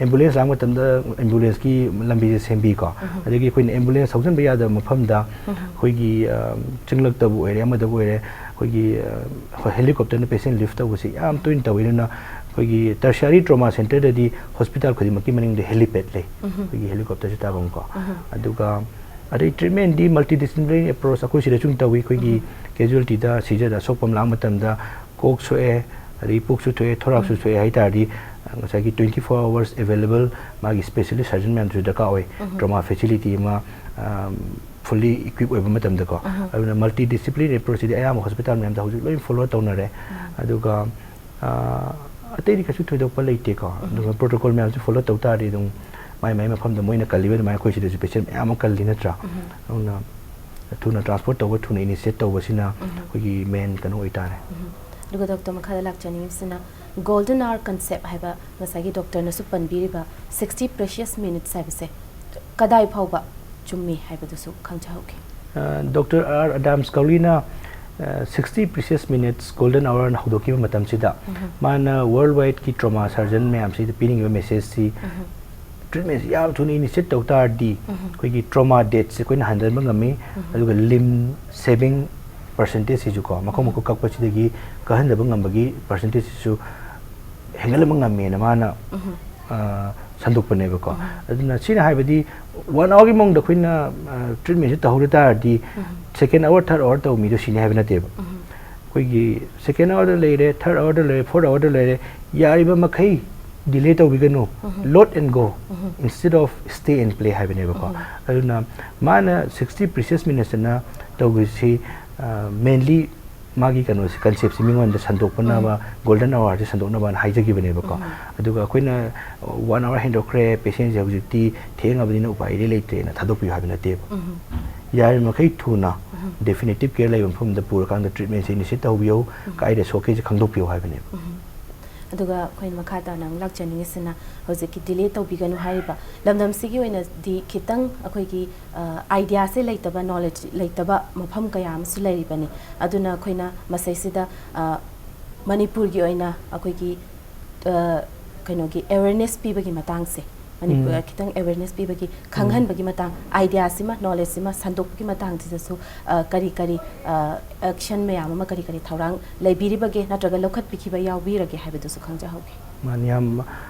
ꯑꯦꯝꯕꯨꯂꯦꯟꯁ ꯂꯥꯛꯄ ꯃꯇꯝꯗ ꯑꯦꯝꯕꯨꯂꯦꯟꯁꯀꯤ ꯂꯝꯕꯤꯁꯦ ꯁꯦꯝꯕꯤꯀꯣ꯫ ꯑꯗꯒꯤ ꯑꯩꯈꯣꯏꯅ ꯑꯦꯝꯕꯨꯂꯦꯟꯁ ꯊꯧꯖꯤꯟꯕ ꯌꯥꯗꯕ ꯃꯐꯝꯗ ꯑꯩꯈꯣꯏꯒꯤ ꯑ, ꯆꯤꯡꯂꯛꯇꯕꯨ ꯑꯣꯏꯔꯦ, ꯑꯃꯗꯕꯨ ꯑꯣꯏꯔꯦ, ꯑꯩꯈꯣꯏꯒꯤ ꯑ, ꯍꯣꯏ, ꯍꯦꯂꯤꯀꯣꯞꯇꯔꯅ ꯄꯦꯁꯦꯟ ꯂꯤꯐ ꯇꯧꯕꯁꯦ ꯌꯥꯝ ꯇꯣꯏꯅ ꯇꯧꯏ꯫ ꯑꯗꯨꯅ ꯑꯩꯈꯣꯏꯒꯤ ꯇꯔꯁꯤꯌꯥꯔꯤ ꯇ꯭ꯔꯣꯃꯥ ꯁꯦꯟꯇꯔꯗꯗꯤ ꯍꯣꯁꯄꯤꯇꯥꯜ ꯈꯨꯗꯤꯡꯃꯛꯀꯤ ꯃꯅꯤꯡꯗ ꯍꯦꯂꯤꯄꯦꯗ ꯂꯩ, ꯑꯩꯈꯣꯏꯒꯤ ꯍꯦꯂꯤꯀꯣꯞꯇꯔꯁꯦ ꯇꯥꯐꯝꯀꯣ꯫ ꯑꯗꯨꯒ ꯑꯗꯩ ꯇ꯭ꯔꯤꯠꯃꯦꯟꯗꯤ ꯃꯜꯇꯤ ꯗꯤꯁꯤꯄ꯭ꯂꯤꯅꯔꯤ ꯑꯦꯄ꯭ꯔꯣꯆ ꯑꯩꯈꯣꯏ ꯁꯤꯗ ꯁꯨꯝ ꯇꯧꯏ꯫ ꯑꯩꯈꯣꯏꯒꯤ ꯀꯦꯖꯨꯋꯦꯜꯇꯤꯗ, ꯁꯤꯖꯗ ꯑꯁꯣꯛꯄ ꯑꯃ ꯂꯥꯛꯄ ꯃꯇꯝꯗ ꯀꯣꯛ ꯁꯣꯛꯑꯦ, ꯑꯗꯩ ꯄꯨꯛꯁꯨ ꯊꯣꯛꯑꯦ, ꯊꯣꯔꯥꯛꯁꯨ ꯁꯣꯛꯑꯦ ꯍꯥꯏ ꯇꯥꯔꯗꯤ, ꯉꯁꯥꯏꯒꯤ twenty four hours available ꯃꯥꯒꯤ ꯁ꯭ꯄꯦꯁꯤꯌꯦꯂꯤꯁ ꯁꯔꯖꯟ ꯃꯌꯥꯝꯁꯨ ꯗꯔꯀꯥꯔ ꯑꯣꯏ꯫ ꯇ꯭ꯔꯣꯃꯥ ꯐꯦꯁꯤꯂꯤꯇꯤ ꯑꯃ ꯐꯨꯜꯂꯤ ꯏꯀ꯭ꯋꯤꯞ ꯑꯣꯏꯕ ꯃꯇꯝꯗꯀꯣ꯫ ꯑꯗꯨꯅ ꯃꯜꯇꯤ ꯗꯤꯁꯤꯄ꯭ꯂꯤꯅꯔꯤ ꯑꯦꯄ꯭ꯔꯣꯆꯁꯤꯗꯤ ꯑꯌꯥꯝꯕ ꯍꯣꯁꯄꯤꯇꯥꯜ ꯃꯌꯥꯝꯗ ꯍꯧꯖꯤꯛ ꯂꯣꯏ ꯐꯣꯂꯣ ꯇꯧꯅꯔꯦ꯫ ꯑꯗꯨꯒ ꯑ, ꯑꯇꯩꯗꯤ ꯀꯩꯁꯨ ꯊꯣꯏꯗꯣꯛꯄ ꯂꯩꯇꯦꯀꯣ꯫ ꯑꯗꯨꯒ ꯄ꯭ꯔꯣꯇꯣꯀꯣꯜ ꯃꯌꯥꯝꯁꯦ ꯐꯣꯂꯣ ꯇꯧ ꯇꯥꯔꯗꯤ ꯑꯗꯨꯝ ꯃꯥꯏ ꯃꯥꯏ ꯃꯐꯝꯗ ꯃꯣꯏꯅ ꯀꯜꯂꯤꯕ ꯑꯗꯨꯃꯥꯏꯅ ꯑꯩꯈꯣꯏ ꯁꯤꯗꯁꯨ ꯄꯦꯁꯦꯟ ꯃꯌꯥꯝ ꯑꯃ ꯀꯜꯂꯤ ꯅꯠꯇ꯭ꯔꯥ? ꯑꯗꯨꯅ ꯊꯨꯅ ꯇ꯭ꯔꯥꯟꯁꯄꯣꯔꯠ ꯇꯧꯕ, ꯊꯨꯅ ꯏꯅꯤꯁꯤꯌꯦꯠ ꯇꯧꯕꯁꯤꯅ ꯑꯩꯈꯣꯏꯒꯤ ꯃꯦꯟ ꯀꯩꯅꯣ ꯑꯣꯏꯇꯥꯔꯦ꯫ ꯑꯗꯨꯒ ꯗꯣꯛꯇꯔ, ꯃꯈꯥꯗ ꯂꯥꯛꯆꯅꯤꯡꯉꯤꯕꯁꯤꯅ ꯒꯣꯜꯗꯟ ꯑꯋꯥꯔ ꯀꯟꯁꯦꯞ ꯍꯥꯏꯕ ꯉꯁꯥꯏꯒꯤ ꯗꯣꯛꯇꯔꯅꯁꯨ ꯄꯟꯕꯤꯔꯤꯕ ꯁꯤꯛꯁꯇꯤ ꯄ꯭ꯔꯦꯁꯤꯌꯁ ꯃꯤꯅꯤꯠꯁ ꯍꯥꯏꯕꯁꯦ ꯀꯗꯥꯏ ꯐꯥꯎꯕ ꯆꯨꯝꯃꯤ ꯍꯥꯏꯕꯗꯨꯁꯨ ꯈꯪꯖꯍꯧꯒꯦ꯫ ꯗꯣꯛꯇꯔ ꯑꯥꯔ ꯑꯗꯥꯝꯁ ꯀꯧꯂꯤꯅ ꯁꯤꯛꯁꯇꯤ ꯄ꯭ꯔꯤꯁꯤꯌꯁ ꯃꯤꯅꯤꯠꯁ ꯒꯣꯜꯗꯟ ꯑꯋꯥꯔꯅ ꯍꯧꯗꯣꯛꯈꯤꯕ ꯃꯇꯝꯁꯤꯗ ꯃꯥꯅ ꯋꯥꯔꯜ ꯋꯥꯏꯗꯀꯤ ꯇ꯭ꯔꯣꯃꯥ ꯁꯔꯖꯟ ꯃꯌꯥꯝꯁꯤꯗ ꯄꯤꯅꯤꯡꯉꯤꯕ ꯃꯦꯁꯦꯖꯁꯤ, ꯇ꯭ꯔꯤꯠꯃꯦꯟꯁꯤ ꯌꯥꯝ ꯊꯨꯅ ꯏꯅꯤꯁꯤꯌꯦꯠ ꯇꯧ ꯇꯥꯔꯗꯤ ꯑꯩꯈꯣꯏꯒꯤ ꯇ꯭ꯔꯣꯃꯥ ꯗꯦꯠꯁꯦ ꯑꯩꯈꯣꯏꯅ ꯍꯟꯊꯍꯟꯕ ꯉꯝꯃꯤ꯫ ꯑꯗꯨꯒ ꯂꯤꯝ ꯁꯦꯚꯤꯡ ꯄꯔꯁꯦꯟꯇꯦꯖꯁꯤꯁꯨꯀꯣ, ꯃꯈꯣꯡ ꯃꯈꯨꯠ ꯀꯛꯄꯁꯤꯗꯒꯤ ꯀꯛꯍꯟꯗꯕ ꯉꯝꯕꯒꯤ ꯄꯔꯁꯦꯟꯇꯦꯖꯁꯤꯁꯨ ꯍꯦꯟꯒꯠꯍꯟꯕ ꯉꯝꯃꯦꯅ ꯃꯥꯅ ꯑ, ꯁꯟꯗꯣꯛꯄꯅꯦꯕꯀꯣ꯫ ꯑꯗꯨꯅ ꯁꯤꯅ ꯍꯥꯏꯕꯗꯤ ꯋꯥꯟ ꯑꯋꯥꯔꯒꯤ ꯃꯅꯨꯡꯗ ꯑꯩꯈꯣꯏꯅ ꯇ꯭ꯔꯤꯠꯃꯦꯟꯁꯤ ꯇꯧꯍꯧꯗ ꯇꯥꯔꯗꯤ ꯁꯦꯀꯦꯟ ꯑꯋꯥꯔ, ꯊꯥꯔꯠ ꯑꯋꯥꯔ ꯇꯧꯕ ꯃꯤꯗꯣ ꯁꯤꯅꯤ ꯍꯥꯏꯕ ꯅꯠꯇꯦꯕ꯫ ꯑꯩꯈꯣꯏꯒꯤ ꯁꯦꯀꯦꯟ ꯑꯋꯥꯔꯗ ꯂꯩꯔꯦ, ꯊꯥꯔꯠ ꯑꯋꯥꯔꯗ ꯂꯩꯔꯦ, ꯐꯣꯔꯠ ꯑꯋꯥꯔꯗ ꯂꯩꯔꯦ, ꯌꯥꯔꯤꯕ ꯃꯈꯩ ꯗꯤꯂꯦ ꯇꯧꯕꯤꯒꯅꯨ, load and go instead of stay and play ꯍꯥꯏꯕꯅꯦꯕꯀꯣ꯫ ꯑꯗꯨꯅ ꯃꯥꯅ ꯁꯤꯛꯁꯇꯤ ꯄ꯭ꯔꯤꯁꯤꯌꯁ ꯃꯤꯅꯠꯁꯇꯅ ꯇꯧꯕꯁꯤ ꯃꯦꯟꯂꯤ ꯃꯥꯒꯤ ꯀꯩꯅꯣꯁꯦ, ꯀꯟꯁꯦꯞꯁꯦ ꯃꯤꯉꯣꯟꯗ ꯁꯟꯗꯣꯛꯄꯅꯕ, ꯒꯣꯜꯗꯟ ꯑꯋꯥꯔꯁꯦ ꯁꯟꯗꯣꯛꯅꯕꯅ ꯍꯥꯏꯖꯈꯤꯕꯅꯦꯕꯀꯣ꯫ ꯑꯗꯨꯒ ꯑꯩꯈꯣꯏꯅ ꯋꯥꯟ ꯑꯋꯥꯔ ꯍꯦꯟꯗꯣꯛꯈ꯭ꯔꯦ, ꯄꯦꯁꯦꯟꯁꯦ ꯍꯧꯖꯤꯛꯇꯤ ꯊꯦꯡꯉꯕꯅꯤꯅ ꯎꯄꯥꯏ ꯏꯔꯩ ꯂꯩꯇ꯭ꯔꯦꯅ ꯊꯥꯗꯣꯛꯄꯤꯌꯨ ꯍꯥꯏꯕ ꯅꯠꯇꯦꯕ꯫ ꯌꯥꯔꯤꯕ ꯃꯈꯩ ꯊꯨꯅ ꯗꯦꯐꯤꯅꯤꯇꯤꯚ ꯀꯦꯌꯔ ꯂꯩꯕ ꯃꯐꯝꯗ ꯄꯨꯔꯀꯥꯟꯗ ꯇ꯭ꯔꯤꯠꯃꯦꯟꯁꯦ ꯏꯅꯤꯁꯤꯌꯦꯠ ꯇꯧꯕꯤꯌꯨ, ꯀꯥꯏꯗ ꯁꯣꯛꯀꯦꯁꯦ ꯈꯪꯗꯣꯛꯄꯤꯌꯨ ꯍꯥꯏꯕꯅꯦꯕ꯫ ꯑꯗꯨꯒ ꯑꯩꯈꯣꯏꯅ ꯃꯈꯥ ꯇꯥꯅ ꯑꯃꯨꯛ ꯂꯥꯛꯆꯅꯤꯡꯉꯤꯁꯤꯅ ꯍꯧꯖꯤꯛꯀꯤ ꯗꯤꯂꯦ ꯇꯧꯕꯤꯒꯅꯨ ꯍꯥꯏꯔꯤꯕ ꯂꯝꯗꯝꯁꯤꯒꯤ ꯑꯣꯏꯅꯗꯤ ꯈꯤꯇꯪ ꯑꯩꯈꯣꯏꯒꯤ, ꯑ, ꯑꯥꯏꯗꯤꯌꯥꯁꯦ ꯂꯩꯇꯕ, ꯅꯣꯂꯦꯖ ꯂꯩꯇꯕ ꯃꯐꯝ ꯀꯌꯥ ꯑꯃꯁꯨ ꯂꯩꯔꯤꯕꯅꯤ꯫ ꯑꯗꯨꯅ ꯑꯩꯈꯣꯏꯅ ꯃꯁꯤꯁꯤꯗ, ꯑ, ꯃꯅꯤꯄꯨꯔꯒꯤ ꯑꯣꯏꯅ ꯑꯩꯈꯣꯏꯒꯤ, ꯑ, ꯀꯩꯅꯣꯒꯤ ꯑꯦꯋꯦꯔꯅꯦꯁ ꯄꯤꯕꯒꯤ ꯃꯇꯥꯡꯁꯦ, ꯃꯅꯤꯄꯨꯔ ꯈꯤꯇꯪ ꯑꯦꯋꯦꯔꯅꯦꯁ ꯄꯤꯕꯒꯤ, ꯈꯪꯍꯟꯕꯒꯤ ꯃꯇꯥꯡ, ꯑꯥꯏꯗꯤꯌꯥꯁꯤꯃ, ꯅꯣꯂꯦꯖꯁꯤꯃ ꯁꯟꯗꯣꯛꯄꯒꯤ ꯃꯇꯥꯡꯁꯤꯗꯁꯨ, ꯑ, ꯀꯔꯤ ꯀꯔꯤ, ꯑ, ꯑꯦꯛꯁꯟ ꯃꯌꯥꯝ ꯑꯃ, ꯀꯔꯤ ꯀꯔꯤ ꯊꯧꯔꯥꯡ ꯂꯩꯕꯤꯔꯤꯕꯒꯦ ꯅꯠꯇ꯭ꯔꯒ ꯂꯧꯈꯠꯄꯤꯈꯤꯕ ꯌꯥꯎꯕꯤꯔꯒꯦ ꯍꯥꯏꯕꯗꯨꯁꯨ ꯈꯪꯖꯍꯧꯒꯦ꯫ ꯃꯥꯅꯤ, ꯌꯥꯝ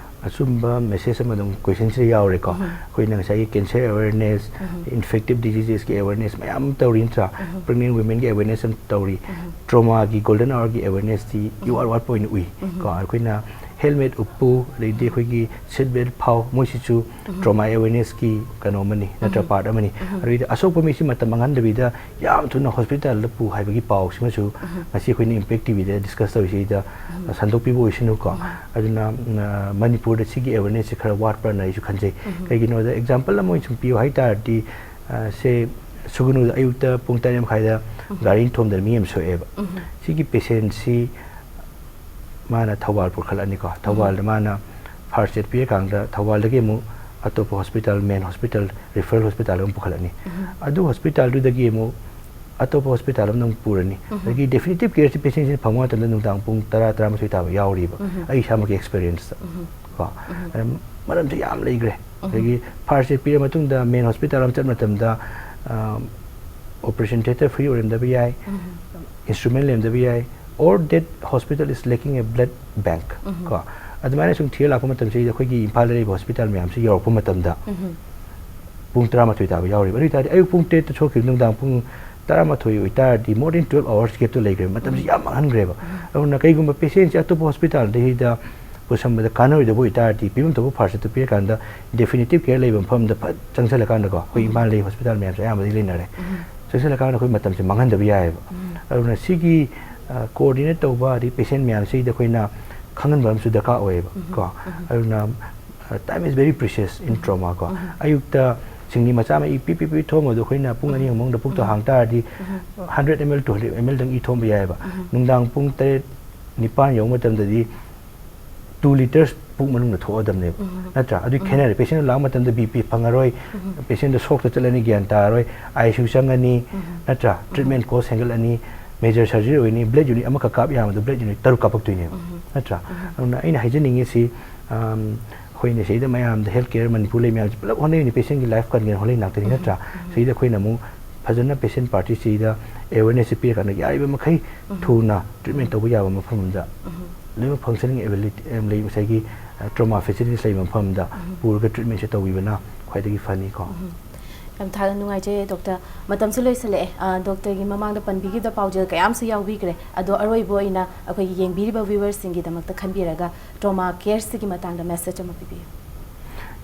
ꯑꯆꯨꯝꯕ ꯃꯦꯁꯦꯖ ꯑꯃ ꯑꯗꯨꯝ ꯀꯣꯏꯁꯟꯁꯤꯗ ꯌꯥꯎꯔꯦꯀꯣ꯫ ꯑꯩꯈꯣꯏꯅ ꯉꯁꯥꯏꯒꯤ ꯀꯦꯟꯁꯔ ꯑꯦꯋꯦꯔꯅꯦꯁ, ꯏꯟꯐꯦꯛꯇꯤꯞ ꯗꯤꯖꯤꯖꯦꯁꯀꯤ ꯑꯦꯋꯦꯔꯅꯦꯁ ꯃꯌꯥꯝ ꯑꯃ ꯇꯧꯔꯤ ꯅꯠꯇ꯭ꯔꯥ? ꯄ꯭ꯔꯦꯒꯅꯦꯟ ꯋꯤꯃꯦꯟꯒꯤ ꯑꯦꯋꯦꯔꯅꯦꯁ ꯑꯃ ꯇꯧꯔꯤ꯫ ꯇ꯭ꯔꯣꯃꯥꯒꯤ ꯒꯣꯜꯗꯟ ꯑꯋꯥꯔꯒꯤ ꯑꯦꯋꯦꯔꯅꯦꯁꯇꯤ ꯏꯋꯥꯠ ꯋꯥꯠꯄ ꯑꯣꯏꯅ ꯎꯏ꯫ ꯀꯣ, ꯑꯩꯈꯣꯏꯅ ꯍꯦꯜꯃꯦꯠ ꯎꯞꯄꯨ, ꯑꯗꯩꯗꯤ ꯑꯩꯈꯣꯏꯒꯤ ꯁꯤꯠ ꯕꯦꯜ ꯐꯥꯎ, ꯃꯣꯏꯁꯤꯁꯨ ꯇ꯭ꯔꯣꯃꯥ ꯑꯦꯋꯦꯔꯅꯦꯁꯀꯤ ꯀꯩꯅꯣ ꯑꯃꯅꯤ, ꯅꯠꯇ꯭ꯔ? ꯄꯥꯔꯠ ꯑꯃꯅꯤ꯫ ꯑꯗꯨꯗ ꯑꯁꯣꯛꯄ ꯃꯤꯁꯤ ꯃꯇꯝ ꯃꯥꯡꯍꯟꯗꯕꯤꯗ ꯌꯥꯝ ꯊꯨꯅ ꯍꯣꯁꯄꯤꯇꯥꯜꯗ ꯄꯨ ꯍꯥꯏꯕꯒꯤ ꯄꯥꯎꯁꯤꯃꯁꯨ ꯉꯁꯤ ꯑꯩꯈꯣꯏꯅ ꯏꯝꯄꯦꯛ ꯇꯤꯚꯤꯗ ꯗꯤꯁꯀꯁ ꯇꯧꯔꯤꯁꯤꯗ ꯁꯟꯗꯣꯛꯄꯤꯕ ꯑꯣꯏꯁꯅꯨꯀꯣ꯫ ꯑꯗꯨꯅ ꯃꯅꯤꯄꯨꯔꯗ ꯁꯤꯒꯤ ꯑꯦꯋꯦꯔꯅꯦꯁꯁꯦ ꯈꯔ ꯋꯥꯠꯄ꯭ꯔꯅ ꯑꯩꯁꯨ ꯈꯟꯖꯩ꯫ ꯀꯩꯒꯤꯅꯣꯗ, ꯑꯦꯛꯖꯥꯝꯄꯜ ꯑꯃ ꯑꯣꯏꯅ ꯁꯨꯝ ꯄꯤꯌꯨ ꯍꯥꯏ ꯇꯥꯔꯗꯤ, ꯑ, ꯁꯦ, ꯁꯨꯒꯅꯨꯗ ꯑꯌꯨꯛꯇ ꯄꯨꯡ ꯇꯔꯦꯠ ꯃꯈꯥꯏꯗ ꯒꯥꯔꯤ ꯊꯣꯝꯗꯅ ꯃꯤ ꯑꯃ ꯁꯣꯛꯑꯦꯕ꯫ ꯁꯤꯒꯤ ꯄꯦꯁꯦꯟꯁꯤ ꯃꯥꯅ ꯊꯧꯕꯥꯜ ꯄꯨꯈꯠꯂꯅꯤꯀꯣ꯫ ꯊꯧꯕꯥꯜꯗ ꯃꯥꯅ ꯐꯥꯔꯁ ꯑꯦꯗ ꯄꯤꯔꯀꯥꯟꯗ ꯊꯧꯕꯥꯜꯗꯒꯤ ꯑꯃꯨꯛ ꯑꯇꯣꯞꯄ ꯍꯣꯁꯄꯤꯇꯥꯜ, ꯃꯦꯟ ꯍꯣꯁꯄꯤꯇꯥꯜ, ꯔꯤꯐꯔꯦꯜ ꯍꯣꯁꯄꯤꯇꯥꯜ ꯑꯃ ꯄꯨꯈꯠꯂꯅꯤ꯫ ꯑꯗꯨ ꯍꯣꯁꯄꯤꯇꯥꯜꯗꯨꯗꯒꯤ ꯑꯃꯨꯛ ꯑꯇꯣꯞꯄ ꯍꯣꯁꯄꯤꯇꯥꯜ ꯑꯃꯗ ꯑꯃꯨꯛ ꯄꯨꯔꯅꯤ꯫ ꯑꯗꯒꯤ ꯗꯦꯐꯤꯅꯤꯇꯤꯞ ꯀꯦꯌꯔꯁꯤ ꯄꯦꯁꯦꯟꯁꯤꯅ ꯐꯪꯕ ꯃꯇꯝꯗ ꯅꯨꯡꯗꯥꯡ ꯄꯨꯡ ꯇꯔꯥ, ꯇꯔꯥꯃꯥꯊꯣꯏ ꯇꯥꯕ ꯌꯥꯎꯔꯤꯕ, ꯑꯩ ꯏꯁꯥꯃꯛꯀꯤ ꯑꯦꯛꯁꯄꯤꯔꯤꯌꯦꯟꯁꯇ ꯀꯣ꯫ ꯑꯗꯨꯅ ꯃꯔꯝꯁꯦ ꯌꯥꯝ ꯂꯩꯈ꯭ꯔꯦ꯫ ꯑꯗꯒꯤ ꯐꯥꯔꯁ ꯑꯦꯗ ꯄꯤꯔ ꯃꯇꯨꯡꯗ ꯃꯦꯟ ꯍꯣꯁꯄꯤꯇꯥꯜ ꯑꯃ ꯆꯠꯄ ꯃꯇꯝꯗ, ꯑꯣꯄꯔꯦꯁꯟ ꯊꯤꯌꯦꯇꯔ ꯐ꯭ꯔꯤ ꯑꯣꯏꯔꯝꯗꯕ ꯌꯥꯏ, ꯏꯟꯁꯇ꯭ꯔꯨꯃꯦꯟ ꯂꯩꯔꯝꯗꯕ ꯌꯥꯏ, or that hospital is lacking a blood bank ꯀꯣ꯫ ꯑꯗꯨꯃꯥꯏꯅ ꯁꯨꯝ ꯊꯤꯔ ꯂꯥꯛꯄ ꯃꯇꯝꯁꯤꯗ ꯑꯩꯈꯣꯏꯒꯤ ꯏꯝꯐꯥꯜꯗ ꯂꯩꯔꯤꯕ ꯍꯣꯁꯄꯤꯇꯥꯜ ꯃꯌꯥꯝꯁꯤ ꯌꯧꯔꯛꯄ ꯃꯇꯝꯗ ꯄꯨꯡ ꯇꯔꯥꯃꯥꯊꯣꯏ ꯇꯥꯕ ꯌꯥꯎꯔꯤꯕ꯫ ꯑꯗꯨ ꯑꯣꯏ ꯇꯥꯔꯗꯤ ꯑꯌꯨꯛ ꯄꯨꯡ ꯇꯔꯦꯠꯇ ꯁꯣꯛꯈꯤꯕ ꯅꯨꯡꯗꯥꯡ ꯄꯨꯡ ꯇꯔꯥꯃꯥꯊꯣꯏ ꯑꯣꯏꯇꯥꯔꯗꯤ, more than twelve hours gapꯇꯣ ꯂꯩꯈ꯭ꯔꯦꯕ, ꯃꯇꯝꯁꯤ ꯌꯥꯝ ꯃꯥꯡꯍꯟꯈ꯭ꯔꯦꯕ꯫ ꯑꯗꯨꯅ ꯀꯩꯒꯨꯝꯕ ꯄꯦꯁꯦꯟꯁꯤ ꯑꯇꯣꯞꯄ ꯍꯣꯁꯄꯤꯇꯥꯜꯗ ꯍꯤꯗ ꯄꯨꯁꯟꯕꯗ ꯀꯥꯟꯅꯔꯣꯏꯗꯕ ꯑꯣꯏꯇꯥꯔꯗꯤ, ꯄꯤꯐꯝ ꯊꯣꯛꯄ ꯐꯥꯔꯁ ꯑꯦꯗꯇꯨ ꯄꯤꯔꯀꯥꯟꯗ ꯗꯦꯐꯤꯅꯤꯇꯤꯞ ꯀꯦꯌꯔ ꯂꯩꯕ ꯃꯐꯝꯗ ꯐꯠ ꯆꯪꯁꯤꯜꯂꯀꯥꯟꯗꯀꯣ, ꯑꯩꯈꯣꯏ ꯏꯝꯐꯥꯜꯗ ꯂꯩꯕ ꯍꯣꯁꯄꯤꯇꯥꯜ ꯃꯌꯥꯝꯁꯦ ꯑꯌꯥꯝꯕꯗꯤ ꯂꯩꯅꯔꯦ꯫ ꯆꯪꯁꯤꯜꯂꯀꯥꯟꯗ ꯑꯩꯈꯣꯏ ꯃꯇꯝꯁꯦ ꯃꯥꯡꯍꯟꯗꯕ ꯌꯥꯏꯑꯕ꯫ ꯑꯗꯨꯅ ꯁꯤꯒꯤ ꯀꯣꯑꯣꯔꯗꯤꯅꯦꯠ ꯇꯧꯕ, ꯑꯗꯩ ꯄꯦꯁꯦꯟ ꯃꯌꯥꯝꯁꯤꯗ ꯑꯩꯈꯣꯏꯅ ꯈꯪꯍꯟꯕ ꯑꯃꯁꯨ ꯗꯔꯀꯥꯔ ꯑꯣꯏꯌꯦꯕ ꯀꯣ꯫ ꯑꯗꯨꯅ time is very precious in trauma ꯀꯣ꯫ ꯑꯌꯨꯛꯇ ꯁꯤꯡꯂꯤ ꯃꯆꯥ ꯑꯃ ꯏ ꯄꯤ ꯄꯤ ꯄꯤ ꯊꯣꯝꯕꯗꯣ ꯑꯩꯈꯣꯏꯅ ꯄꯨꯡ ꯑꯅꯤ ꯑꯍꯨꯝ ꯃꯅꯨꯡꯗ ꯄꯨꯛꯇꯣ ꯍꯥꯡ ꯇꯥꯔꯗꯤ, hundred ml, two hundred ml ꯗꯪ E ꯊꯣꯝꯕ ꯌꯥꯏꯑꯕ꯫ ꯅꯨꯡꯗꯥꯡ ꯄꯨꯡ ꯇꯔꯦꯠ, ꯅꯤꯄꯥꯟ ꯌꯧꯕ ꯃꯇꯝꯗꯗꯤ two litres ꯄꯨꯛ ꯃꯅꯨꯡꯗ ꯊꯣꯛꯑꯗꯕꯅꯦꯕ, ꯅꯠꯇ꯭ꯔꯥ? ꯑꯗꯨ ꯈꯦꯠꯅꯔꯦ꯫ ꯄꯦꯁꯦꯟ ꯂꯥꯛꯄ ꯃꯇꯝꯗ ꯕꯤ ꯄꯤ ꯐꯪꯉꯔꯣꯏ, ꯄꯦꯁꯦꯟꯗꯣ ꯁꯣꯛꯇ ꯆꯠꯂꯅꯤ, ꯒ꯭ꯌꯥꯟ ꯇꯥꯔꯔꯣꯏ, ꯑꯥꯏ ꯁꯤ ꯌꯨ ꯆꯪꯉꯅꯤ, ꯅꯠꯇ꯭ꯔꯥ? ꯇ꯭ꯔꯤꯠꯃꯦꯟ ꯀꯣꯁ ꯍꯦꯟꯒꯠꯂꯅꯤ, ꯃꯦꯖꯔ ꯁꯔꯖꯔꯤ ꯑꯣꯏꯅꯤ, ꯕ꯭ꯂꯦꯗ ꯌꯨꯅꯤꯠ ꯑꯃꯈꯛ ꯀꯥꯞ ꯌꯥꯕꯗꯣ ꯕ꯭ꯂꯦꯗ ꯌꯨꯅꯤꯠ ꯇꯔꯨꯛ ꯀꯥꯞꯄꯛꯇꯣꯏꯅꯦꯕ, ꯅꯠꯇ꯭ꯔꯥ? ꯑꯗꯨꯅ ꯑꯩꯅ ꯍꯥꯏꯖꯅꯤꯡꯉꯤꯁꯤ, ꯑꯝ, ꯑꯩꯈꯣꯏꯅ ꯁꯤꯗ ꯃꯌꯥꯝꯗ, ꯍꯦꯜꯊ ꯀꯦꯌꯔ ꯃꯅꯤꯄꯨꯔ ꯂꯩ ꯃꯌꯥꯝꯁꯦ ꯄꯨꯂꯞ ꯍꯣꯠꯅꯔꯤꯅꯤ, ꯄꯦꯁꯦꯟꯒꯤ ꯂꯥꯏꯐ ꯀꯟꯒꯦꯅ ꯍꯣꯠꯅꯔꯤ ꯉꯥꯛꯇꯅꯤ, ꯅꯠꯇ꯭ꯔꯥ? ꯁꯤꯗ ꯑꯩꯈꯣꯏꯅ ꯑꯃꯨꯛ ꯐꯖꯅ ꯄꯦꯁꯦꯟ ꯄꯥꯔꯇꯤꯁꯤꯗ ꯑꯦꯋꯦꯔꯅꯦꯁꯁꯦ ꯄꯤꯔꯀꯥꯟꯗ ꯌꯥꯔꯤꯕ ꯃꯈꯩ ꯊꯨꯅ ꯇ꯭ꯔꯤꯠꯃꯦꯟ ꯇꯧꯕ ꯌꯥꯕ ꯃꯐꯝ ꯑꯃꯗ, ꯂꯣꯏꯅꯃꯛ ꯐꯪꯁꯅꯤꯡ ꯑꯦꯕꯤꯂꯤꯇꯤ, ꯑꯦꯝ, ꯂꯩ, ꯉꯁꯥꯏꯒꯤ, ꯑ, ꯇ꯭ꯔꯣꯃꯥ ꯐꯦꯁꯤꯂꯤꯇꯤꯁ ꯂꯩꯕ ꯃꯐꯝ ꯑꯃꯗ ꯄꯨꯔꯒ ꯇ꯭ꯔꯤꯠꯃꯦꯟꯁꯦ ꯇꯧꯕꯤꯕꯅ ꯈ꯭ꯋꯥꯏꯗꯒꯤ ꯐꯅꯤꯀꯣ꯫ ꯌꯥꯝ ꯊꯥ- ꯅꯨꯡꯉꯥꯏꯖꯩ ꯗꯣꯛꯇꯔ꯫ ꯃꯇꯝꯁꯨ ꯂꯣꯏꯁꯤꯜꯂꯛꯑꯦ꯫ ꯑ, ꯗꯣꯛꯇꯔꯒꯤ ꯃꯃꯥꯡꯗ ꯄꯟꯕꯤꯈꯤꯕ ꯄꯥꯎꯖꯦꯜ ꯀꯌꯥꯝꯁꯨ ꯌꯥꯎꯕꯤꯈ꯭ꯔꯦ꯫ ꯑꯗꯣ ꯑꯔꯣꯏꯕ ꯑꯣꯏꯅ ꯑꯩꯈꯣꯏꯒꯤ ꯌꯦꯡꯕꯤꯔꯤꯕ viewerꯁꯤꯡꯒꯤꯗꯃꯛꯇ ꯈꯟꯕꯤꯔꯒ trauma careꯁꯤꯒꯤ ꯃꯇꯥꯡꯗ message ꯑꯃ ꯄꯤꯕꯤꯌꯨ꯫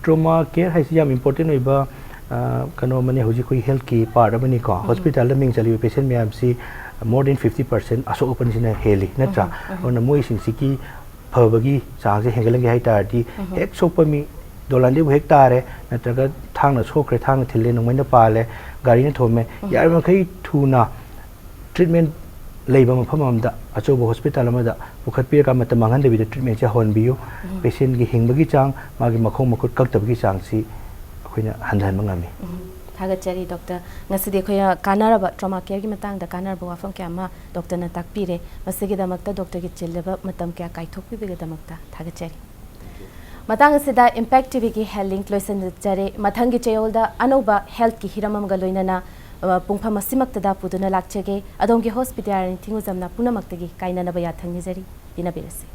Trauma care ꯍꯥꯏꯁꯤ ꯌꯥꯝ important ꯑꯣꯏꯕ ꯑ, ꯀꯩꯅꯣ ꯑꯃꯅꯤ꯫ ꯍꯧꯖꯤꯛ ꯑꯩꯈꯣꯏ healthꯀꯤ part ꯑꯃꯅꯤꯀꯣ꯫ Hospitalꯗ ꯃꯤꯡ ꯆꯜꯂꯤꯕ patient ꯃꯌꯥꯝꯁꯤ more than fifty percent ꯑꯁꯣꯛ ꯑꯄꯟꯁꯤꯅ ꯍꯦꯜꯂꯤ ꯅꯠꯇ꯭ꯔꯥ? ꯑꯗꯨꯅ ꯃꯣꯏꯁꯤꯡꯁꯤꯒꯤ ꯐꯕꯒꯤ ꯆꯥꯡꯁꯦ ꯍꯦꯟꯒꯠꯍꯟꯒꯦ ꯍꯥꯏ ꯇꯥꯔꯗꯤ, ꯍꯦꯛ ꯁꯣꯛꯄ ꯃꯤ ꯗꯣꯂꯥꯟꯗꯤꯕꯨ ꯍꯦꯛ ꯇꯥꯔꯦ, ꯅꯠꯇ꯭ꯔꯒ ꯊꯥꯡꯅ ꯁꯣꯛꯈ꯭ꯔꯦ, ꯊꯥꯡꯅ ꯊꯤꯜꯂꯦ, ꯅꯣꯡꯃꯩꯅ ꯄꯥꯜꯂꯦ, ꯒꯥꯔꯤꯅ ꯊꯣꯝꯃꯦ, ꯌꯥꯔꯤꯕꯃꯈꯩ ꯊꯨꯅ treatment ꯂꯩꯕ ꯃꯐꯝ ꯑꯃꯗ, ꯑꯆꯧꯕ hospital ꯑꯃꯗ ꯄꯨꯈꯠꯄꯤꯔꯒ ꯃꯇꯝ ꯃꯥꯡꯍꯟꯗꯕꯤꯗ treatmentꯁꯦ ꯍꯧꯍꯟꯕꯤꯌꯨ꯫ Patientꯒꯤ ꯍꯤꯡꯕꯒꯤ ꯆꯥꯡ, ꯃꯥꯒꯤ ꯃꯈꯣꯡ ꯃꯈꯨꯠ ꯀꯛꯇꯕꯒꯤ ꯆꯥꯡꯁꯤ ꯑꯩꯈꯣꯏꯅ ꯍꯟꯊꯍꯟꯕ ꯉꯝꯃꯤ꯫ ꯎꯝ, ꯊꯥꯒꯠꯆꯔꯤ ꯗꯣꯛꯇꯔ꯫ ꯉꯁꯤꯗꯤ ꯑꯩꯈꯣꯏꯅ ꯀꯥꯟꯅꯔꯕ trauma careꯒꯤ ꯃꯇꯥꯡꯗ ꯀꯥꯟꯅꯔꯕ ꯋꯥꯐꯝ ꯀꯌꯥ ꯑꯃ ꯗꯣꯛꯇꯔꯅ ꯇꯥꯛꯄꯤꯔꯦ꯫ ꯃꯁꯤꯒꯤꯗꯃꯛꯇ ꯗꯣꯛꯇꯔꯒꯤ ꯆꯤꯜꯂꯕ ꯃꯇꯝ ꯀꯌꯥ ꯀꯥꯏꯊꯣꯛꯄꯤꯕꯒꯤꯗꯃꯛꯇ ꯊꯥꯒꯠꯆꯔꯤ꯫ ꯃꯇꯥꯡ ꯑꯁꯤꯗ Impact TVꯒꯤ health link ꯂꯣꯏꯁꯤꯟꯖꯔꯦ꯫ ꯃꯊꯪꯒꯤ ꯆꯌꯣꯜꯗ ꯑꯅꯧꯕ healthꯀꯤ ꯍꯤꯔꯝ ꯑꯃꯒ ꯂꯣꯏꯅꯅ, ꯑ, ꯄꯨꯡꯐꯝ ꯑꯁꯤꯃꯛꯇꯗ ꯄꯨꯗꯨꯅ ꯂꯥꯛꯆꯒꯦ꯫ ꯑꯗꯣꯝꯒꯤ hospitality ꯊꯤꯡꯉꯨꯖꯝꯅ ꯄꯨꯝꯅꯃꯛꯇꯒꯤ ꯀꯥꯏꯅꯅꯕ ꯌꯥꯊꯪ ꯅꯤꯖꯔꯤ꯫ ꯌꯦꯡꯅꯕꯤꯔꯁꯤ꯫